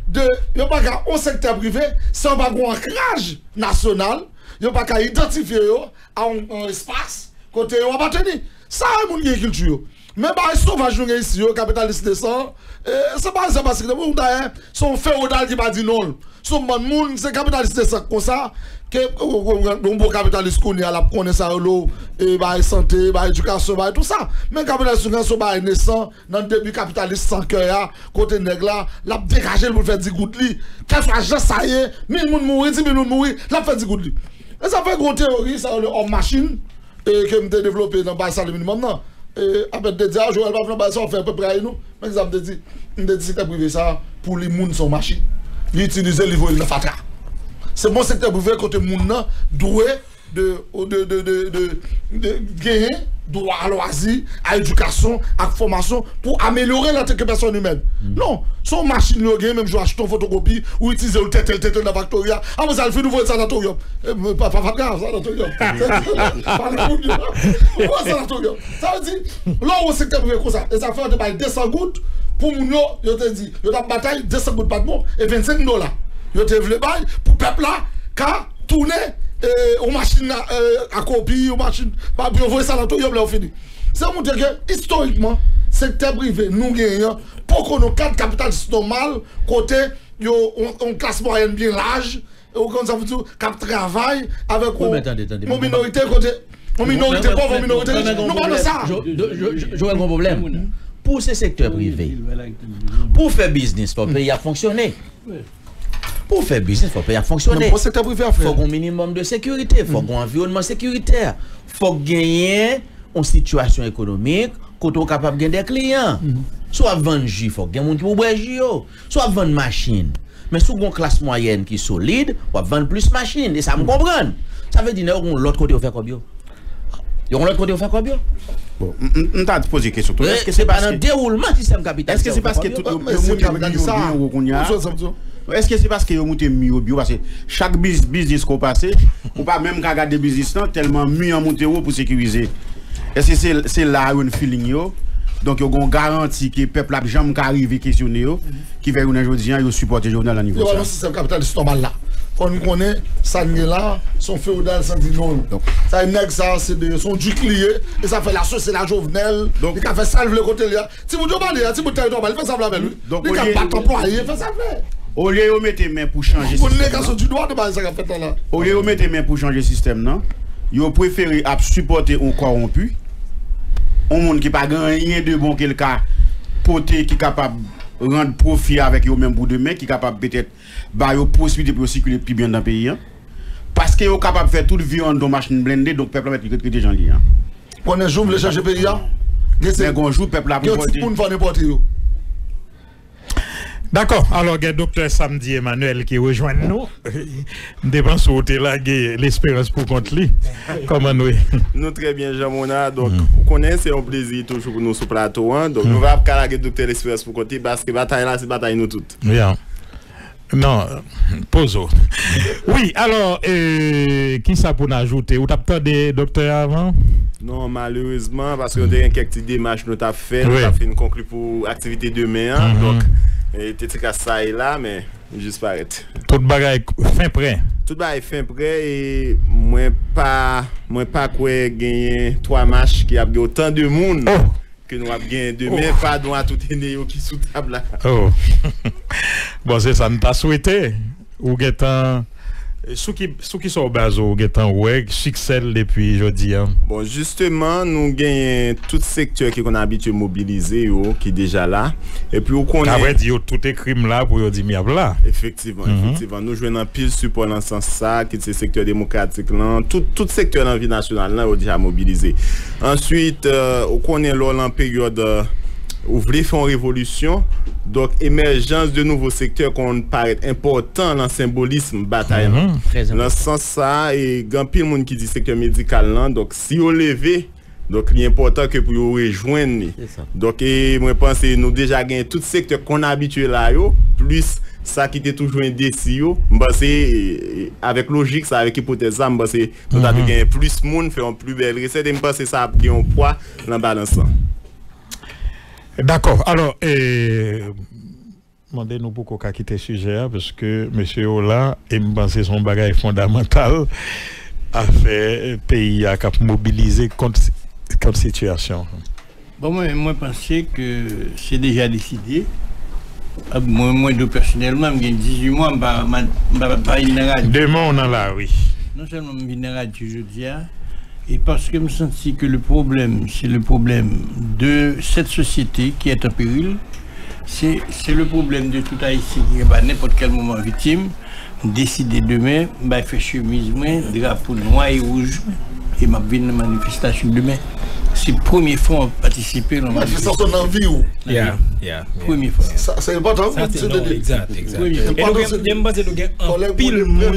de, yo pa ka yon sektè prive san yo pa gen yon ankraj nasyonal, yo pa ka idantifye yo a yon, yon espas kote yo apateni. Sa e moun ki gen kilti yo. Men bagay sovaj nou gen isi yo, kapitalis desan, e, se pa sa paske moun dayè, se yon fewodal ki pa di non l. Se yon bann moun, se kapitalis desan konsa, ke yon bon kapitalis kounye a, l ap konnen sa yo lo, e, bagay sante, bagay edikasyon, bagay tout sa. Men kapitalis nou gen se yon bagay nesan, nan debi kapitalis san kè a, kote nèg la, l ap degaje l pou l fè digout li. Kèlswa jan sa ye, mil moun mouri, di mil moun mouri, l ap fè digout li. E sa fè gen yon teyori, sa yo le òm machin, e ke m te devlope nan bay salè minimòm nan. E apre m te di, a, Joel pa vle bay sa w fè, pèp rayi nou. Men kisa m te di? M te di sektè prive sa, pou li moun se yon machin. Li itilize, li voye l nan fatra. Se bon sektè prive kote moun nan dwe de, de, de, de, de, de genyen dwa a lwazi, a edikasyon, ak fòmasyon pou amelyore l antanke pèsòn imèn. Non, se yon machin yo genyen, menm jan w achte yon fotokopi, ou itilize l, tètèl, tètèl nan faktori a. Apre sa, l fin, ou voye l sanatoryon. E, pa, pa, pa grav, sanatoryon. Pa nan moun yo. Ou voye l sanatoryon. Sa vle di, lè w wè sektè prive konsa, e sa fè yo te bay de san goud pou moun yo, yo te di, yo t ap batay, de san goud pa t bon, e vennsenk dola yo te vle bay pou pèp la ka tounen, e, yon machin a, e, a kopi, yon machin, pa, pou yo voye sanatoryon lè yo fini. Se montre ke, istorikman, sektè prive nou genyen an poko nan kad kapitalis nòmal, kote yo, yon, yon klas mwayèn byen laj, ou konn sa m di w, k ap travay avèk yon, yon minorite, kote yon minorite pòv, yon minorite rich. Nou pa nan sa. Joel gon pwoblèm. Pou se sektè prive, pou fè biznis, fò peyi a fonksyone. Pou fè biznis, fò peyi a fonksyone. Fòk yon minimòm de sekirite, fòk yon anviwònman sekiritè, fòk genyen yon sitiyasyon ekonomik kote w kapab gen de kliyan. Si w ap vann ji, fòk gen moun ki pou bwè ji yo. Si w ap vann machin, men si w gen yon klas mwayèn ki solid, w ap vann plis machin. E sa m konprann. Sa vle di nèg yo gen yon lòt kote yo fè kòb yo. Yo gen yon lòt kote yo fè kòb yo. Bon, m, m, m ta poze kesyon tou. Èske se pa nan dewoulman sistèm kapitalis sa yo fè kòb yo? Èske se paske tout yo, yo moute mi yo byen wo kounye a? Èske se paske yo moute mi yo byen wo? Paske chak biz-, biznis ke w pase, ou pa menm ka gade biznis lan, tèlman mi an moute wo pou sekirize. Èske se, se la yo jwenn feeling yo? Donk, yo gen yon garanti ke pèp la ap janm ka rive kesyone yo, ki fè jounen jodi a, yo sipòte Jovenel nan nivo sa. Yo pa nan sistèm kapitalis nòmal la. Fò nou konnen, sa n gen la, se yon fewodal san di non. Donk, sa e nèg sa, se de, se yon dik li ye, e sa fè l asosye l a Jovenel, li ka fè sa l vle kote li a. Timoun yo ba li a, timoun tèritwa ba li, fè sa vle avè l, wi. Li ka bat anplwaye, fè sa l vle. Olye yo mete men pou chanje sistèm nan. Pou negasyon di dwa de bagay sa k ap fèt la la. Olye yo mete men pou chanje sistèm nan, yo prefere ap sipòte yon kòwonpi, yon moun ki pa gen anyen de bon ke l ka pote, ki kapab rann pwofi avèk yo menm pou demen, ki kapab petèt ba yo posiblite pou yo sikile pi byen anndan peyi a. Paske yo kapab fè tout vi yo anndan yon machin blende, donk pèp la mèt rete jan l ye a. Konnen jou m vle chanje peyi a, gen se, nèg yon jou pèp la gen yon ti moun fò n enpòte yo. Dakò, alò gen Doktè Samedi Emmanuel ki rejwenn nou. M te panse w te lage Lesperans pou kont li. Kòman nou ye? Nou trè byen, Jean Monard. Donk, ou konnen se yon plezi toujou pou nou sou plato a. Donk, nou pa ka lage Doktè Lesperans pou kont li paske batay la, se batay nou tout. Non, poze w. Wi, alò, e, kisa pou n ajoute? Ou t ap tande doktè a avan? Non, malerezman, paske nou te gen kèk ti demach nou t ap fè, nou t ap fin konkli pou aktivite demen an. Donk, e, te ti ka sa e la, men jis parèt. Tout bagay fen prè. Tout bagay fen prè, e mwen pa, mwen pa kwè genyen twa mach ki ap gen otan de moun ke nou ap genyen demen. Padon a tout ene yo ki sou tab la. Oh. Bon, se sa n ta swete. Ou gentan, sou ki, sou ki sa w baze w gentan wè siksè l depi jodi a? Bon, jisteman, nou genyen tout sektè ki konn abitye mobilize yo, ki deja la. Epi ou konnen, ka vrè di, yo tout ekri m la pou yo di m y ap la. Efektivman, efektivman. Nou jwenn anpil sipò nan sans sa, kit se sektè demokratik lan, tout, tout sektè nan vi nasyonal lan, yo deja mobilize. Answit, e, ou konnen lè w lan peryòd, e, ou vle fè yon revolisyon, donk emèjans de nouvo sektè konn parèt enpòtan nan senbolism batay lan. Nan sans sa, e, gen anpil moun ki di sektè medikal lan, donk si yo leve, donk li enpòtan ke pou yo rejwenn li. Donk, e, mwen panse nou deja gen tout sektè konn abitye la yo, plis sa ki te toujou endesi yo. M panse, e, e, avèk lojik sa, avèk ipotèz sa, m panse nou ta dwe genyen plis moun, fè yon pli bèl resèt, e m panse sa ap gen yon pwa nan balans lan. Dakò. Alò, e, mande nou poko ka kite sijè a, paske mesye yo la, e m panse se yon bagay fondamantal, afè peyi a k ap mobilize kont kont sitiyasyon? Bon, mwen, mwen panse ke se deja deside. Mwen, mwen, tou pèsonèlman, m gen dizuit mwa, m pa, m pa, m pa vin nan radyo. Demen w nan lari. Non sèlman m vin nan radyo jodi a, e paske m santi ke le problème, c'est le problème de cette société qui est en péril, c'est, c'est le problème de tout Ayisyen ki pa nenpòt kèl moman viktim. M deside demen, m bay fè chemiz mwen, drapo nwa e wouj, e m ap vin nan manifestasyon demen. Se premye fwa m ap patisipe nan manifestasyon nan vi w. Yeah, yeah, yeah. Premye fwa. Sa, se enpòtan, wi, se non, egzat, egzat. Premye fwa. E nou gen, m panse nou gen anpil moun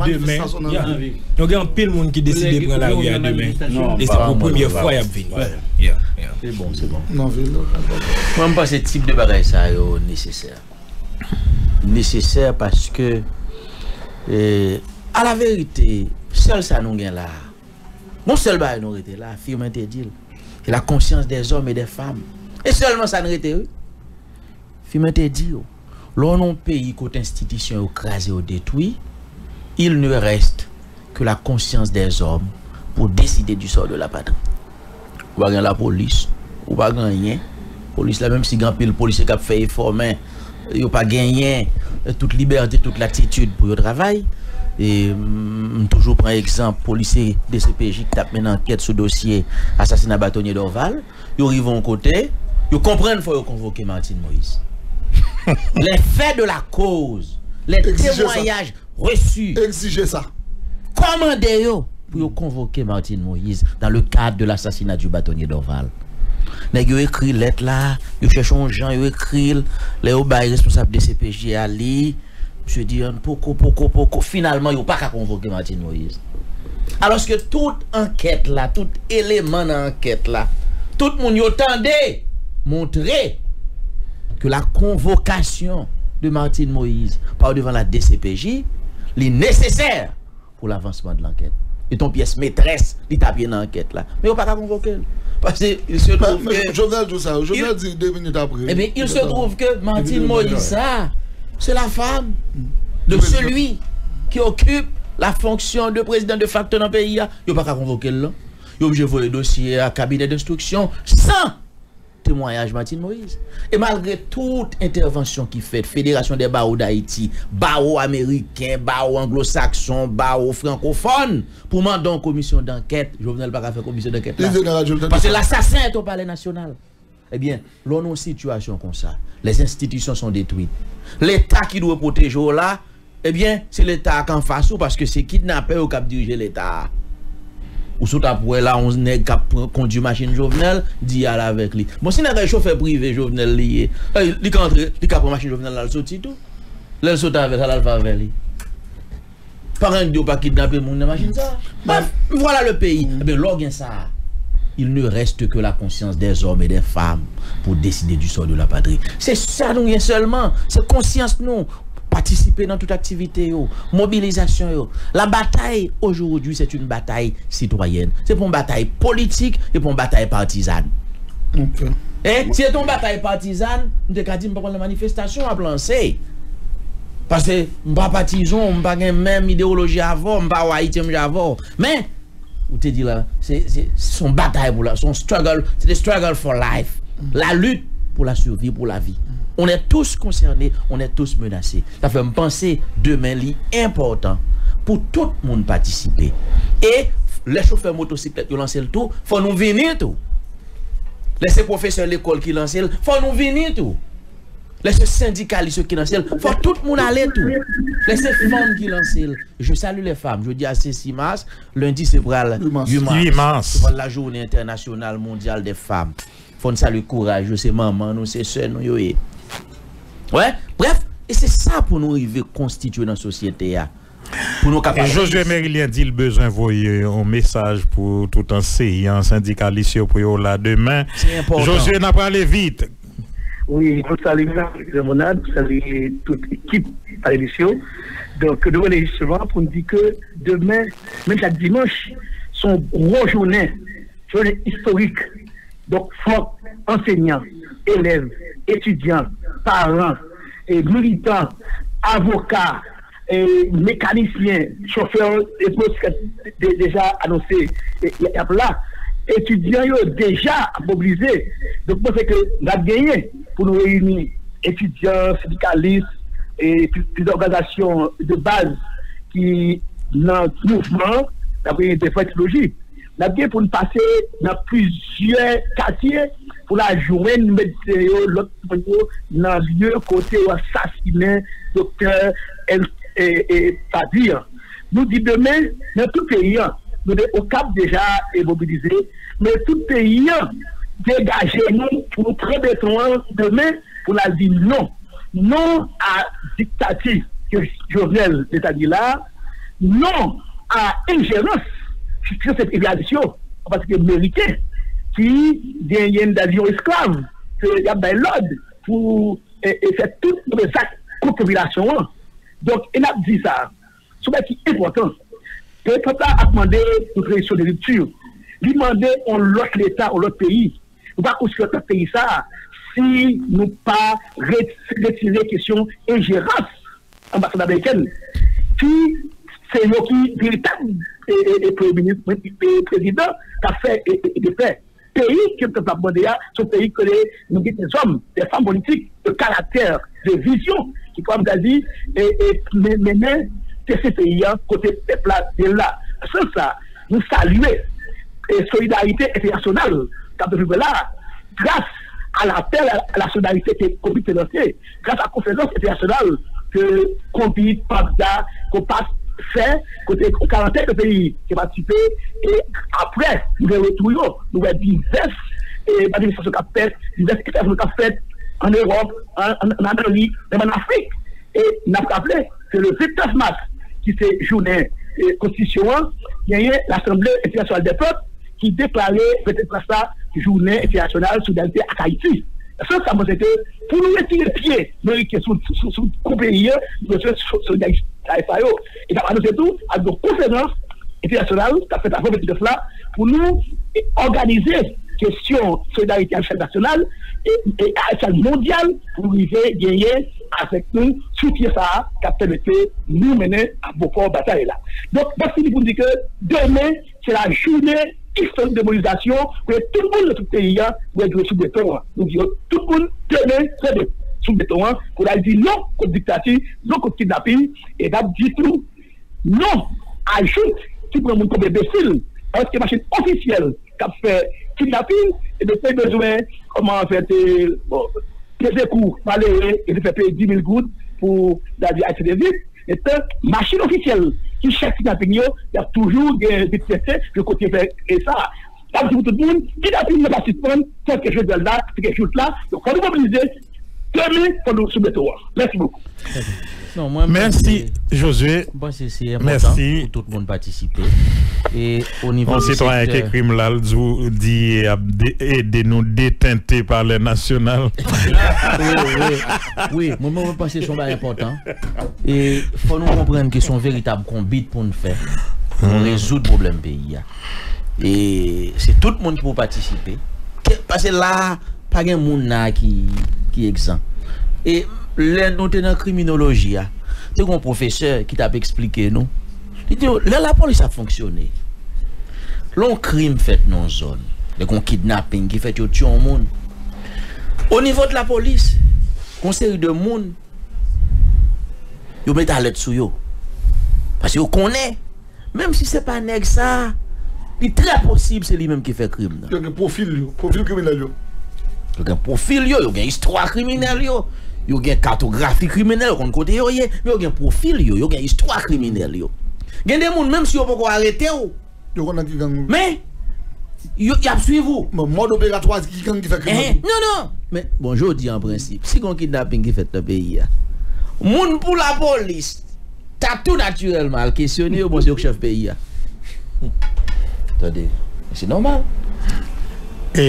demen. Yeah. Nou gen anpil moun ki deside pran lari a demen. E se pou premye fwa y ap vini. Yeah, yeah. Se bon, se bon. Nan vi l. Mwen, m panse tip de bagay sa yo nesesè. Nesesè paske, eh, a la verite, sèl sa nou gen la a, gon sèl bagay nou rete la, Firmin te di l, c'est la conscience des hommes et des femmes. E sèlman sa n rete, wi. Firmin te di yo, lè w nan yon peyi kote enstitisyon yo kraze, yo detwi, il ne reste que la conscience des hommes pour décider du sort de la patrie. Ou pa gen lapolis, ou pa gen anyen. Polis la, menm si gen anpil polisye k ap fè efò, men yo pa genyen, eh, tout libète, tout latitid pou yo travay. E, m, m toujou pran egzanp polisye D C P J ki t ap mennen ankèt sou dosye asasina batonye Dorval. Yo rive yon kote, yo konprann fò yo konvoke Martine Moïse. Les faits de la cause, les témoignages reçus. Egzije sa. Kòmande yo pou yo konvoke Martine Moïse dans le cadre de l'assassinat du bâtonnier Dorval. Nèg yo ekri lèt la, yo chèche yon jan, yo ekri l. Lè yo bay responsab D C P J a li, misye di, "An, poko, poko, poko." Finalman, yo pa ka konvoke Martine Moïse. Alòske tout ankèt la, tout eleman nan ankèt la, tout moun yo tande, montre ke la convocation de Martine Moïse par devant la D C P J, li nesesè pour l'avancement de l'enquête. Li te yon pyès metrès, li t ap ye nan ankèt la. Men yo pa ka konvoke l. Paske il se trouve que Jovenel di sa, Jovenel di de minit apre. Ebyen, il se trouve que Martine Moïse sa, c'est la femme de celui qui occupe la fonction de président de facto nan peyi a. Yo pa ka konvoke l, non. Yo oblije voye dosye a cabinet d'instruction san temwayaj Martine Moïse. E malgre tout entèvansyon ki fèt, Fédération des barreaux d'Haïti, bawo ameriken, bawo anglo-sakson, bawo frankofòn, pou mande yon komisyon dankèt, Jovenel pa ka fè komisyon dankèt la. Paske l'assassin est au Palais National. Ebyen, lè w nan yon sitiyasyon konsa, les institutions sont détruites. Leta ki dwe pwoteje w la, ebyen, se Leta a k anfas ou, paske se kidnapè yo k ap dirije Leta a. Ou sot ap wè la, yon nèg k ap pran, kondui machin Jovenel, di al avèk li. Bon, si nèg la chofè prive Jovenel li ye, eh, li ka antre, li ka pran machin Jovenel la, l soti tou. Lè l sot avè l, sa l al fè avè li? Paran di yo pa kidnape moun nan machin sa. Bref, voilà le pays. Ebyen, lè w gen sa, il ne reste que la conscience des hommes et des femmes pour décider du sort de la patrie. Se sa nou gen sèlman. Se konsyans nou. Patisipe nan tout aktivite yo, mobilizasyon yo. La bataille aujourd'hui, c'est une bataille citoyenne. Se pa yon batay politik, se pa yon batay patizàn. Ok. E si se te yon batay patizàn, m te ka di m pa konn lè manifestasyon ap lanse. Paske m pa patizan w, m pa gen menm idewoloji avè w, m pa wè Ayiti menm jan avè w. Men, ou te di la, se, se, se yon batay pou la, se yon struggle, c'est the struggle for life. La lutte pour la survie, pour la vie. On est tous concernés, on est tous menacés. Sa fè m panse demen li enpòtan pou tout moun patisipe. E lè chofè motosiklèt yo lanse l tou, fò nou vini tou. Lè se pwofesè lekòl ki lanse l, fò nou vini tou. Lè se sendikalis yo ki lanse l, fò tout moun ale tou. Lè se fanm ki lanse l, je salue les femmes. Jodi a se sis mas, lendi se pral uit mas. Uit mas. Se pral la journée internationale mondiale des femmes. Fò n salye kouraj yo, se manman nou, se sè nou yo ye. Wè, bref, e se sa pou nou rive konstitye nan sosyete a. Pou nou kapab Josué Merilien di l bezwen voye yon mesaj pou tout anseyan, sendikalis yo pou yo la demen. Se enpòtan. Josué, n ap prale vit. Wi, nou salye Remonad, nou salye tout ekip panelis yo. Donk, nou rele jisteman pou n di ke demen, menm jan ak dimanch, se yon gwo jounen, jounen istorik. Donk, fòk ansenyan, elèv, etidyan, paran, e militan, avoka, e mekanisyen, chofè, e pwofesè de-, deja anonse, e, y, y ap la. etidyan yo deja ap mobilize. Donk, mwen panse ke n ap genyen pou nou reyini etidyan, sendikalis, e pi- plizyè òganizasyon de baz ki nan mouvman an, n ap genyen diferan ideoloji. N ap gen pou n pase nan plizyè katye pou n al jwenn medsen yo, lòt moun yo nan lye kote yo asasinen doktè El, e, e, Padri an. Nou di demen, nan tout peyi an, nou de Okap deja e mobilize, men tout peyi an degaje nou pou nou pran beton an demen pou n al di non. Non a diktati ke Jovenel te tabli la, non a enjerans ki se enperyalis yo, an patikilye meriken, ki genyen dèyè yon esklav ke y ap bay lòd pou e, e fè tout move zak kont popilasyon an. Donk, e n ap di sa, se yon bagay ki enpòtan. Pèp la ap mande yon tranzisyon de ripti. Li mande yon lòt Leta, yon lòt peyi. Nou pa konstwi yon lòt peyi sa a si nou pa re- retire kesyon enjerans anbasad amerikèn, ki se yo ki veritab e, e, e premye minis, e, e prezidan k ap fè e, e, e de fè. Peyi ke pèp la ap mande a, se yon peyi kote nou gen de zòm, de fanm politik, de karaktè, de vizyon, ki kapab chwazi e, e men- mennen tese peyi a kote pèp la ye la. Nan sans sa, nou salye e solidarite entènasyonal k ap devlope la, gras a lapèl a la solidarite ke Konbit te lanse, gras a konferans entènasyonal ke Konbit, PAPDA, Konpas fè, kote yon karantèn de peyi ki patisipe, e apre, nou gen retou yo, nou wè divès e manifestasyon k ap fèt, divès entèvansyon k ap fèt ann Ewòp, ann, ann, ann Amerik, menm ann Afrik. E n ap raple ke le vennèf mas, ki se jounen e, konstitisyon an, genyen Lasanble Entènasyonal dè Pèp ki deklare vennèf mas la jounen entènasyonal solidarite ak Ayiti. Sa, sa, mwen, se ke pou nou retire pye meriken sou, sou, sou kou peyi a, nou bezwen so- solidarite sa yo. E n ap anonse tou, ap gen yon konferans entènasyonal k ap fèt avan vennèf la pou nou e, òganize kesyon solidarite a echèl nasyonal e, e a echèl mondyal pou nou rive genyen avèk nou soutyen sa a k ap pèmèt ke nou mennen a bon pò batay la. Donk, mwen fini pou m di ke demen, se la jounen istorik de mobilizasyon, pou tout moun nan tout peyi a dwe sou beton an. Nou di yo, tout moun, demen, kanpe sou beton an, pou n al di non kont diktati, non kont kidnaping, e n ap di tou non a jout ki pran moun kòm enbesil, paske machin ofisyèl k ap fè kidnaping, e bezwen, bezwen, kòman, an fèt, e, bon, peze kou malere, e te fè peye dis mil goud pou Daddy Ayiti de vit. Etan, machin ofisyèl ki chèf kidnaping yo, y ap toujou gen vit tenten, yo kontinye fè e sa. N ap di pou tout moun, kidnaping nan pa sispann, tanke jodi a la, tanke jout la, donk fò nou mobilize, demen, fò nou sou beton an. Mèsi bokou. Non, mwen, mwen Mèsi, panse, Josué. Mwen panse se enpòtan Mèsi. Pou tout moun patisipe. E o nivo Yon de sitwayen ki sektè ekri m la, l di w, di ap de- ede nou detente palè nasyonal. Wi, wi, wi. Mwen, mwen panse se yon bagay enpòtan. E fò nou konprann ke se yon veritab konbit pou n fè. Pou n rezoud pwoblèm peyi a. E se tout moun ki pou patisipe. Ke- Paske la, pa gen moun la ki, ki egzan. E lè nou te nan kriminoloji a, te gen yon pwofesè ki t ap eksplike nou. Li di nou, lè lapolis ap fonksyone, lè yon krim fèt nan yon zòn, lè gen yon kidnaping ki fèt, yo tiye yon moun. O nivo de lapolis, gen yon seri de moun, yo met alèt sou yo. Paske yo konnen, menm si se pa nèg sa, li trè posib se li menm ki fè krim nan. Yo gen pwofil yo, pwofil kriminèl yo. Yo gen pwofil yo, yo gen istwa kriminèl yo, yo gen katografi kriminèl, yo konn kote yo ye, men yo gen pwofil yo, yo gen istwa kriminèl yo. Gen de moun, menm si yo poko arete w, Yo konn nan ki gang ou. Men, yo, y ap swiv ou. Bon, mòd operatwa ki gang ki fè krim nan. Enhen, non, non. Men, bon, jodi an prensip, si gon kidnaping ki fèt nan peyi a, moun pou lapolis ta tou natirèlman al kesyone yo, bon, se yo k chèf peyi a. Tande, se nòmal. E,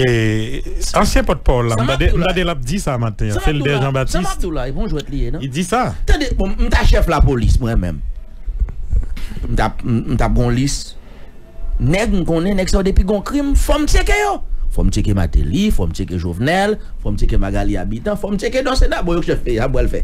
ansyen pòtpawòl la, m tande, m tande l ap di sa maten an, Felder Jean Baptiste. Sa m ap di w la, e pa yon jwèt li ye, non? Li di sa. Tande, bon, m ta chèf lapolis, mwen menm. M t ap, m, m t ap gon lis. Nèg m konnen, nèg sa yo depi gon krim, fò m tcheke yo. Fò m tcheke Martelly, fò m tcheke Jovenel, fò m tcheke Magalie Habitant, fò m tcheke Dorcénat, bon, yo k chèf peyi a, m pral fè.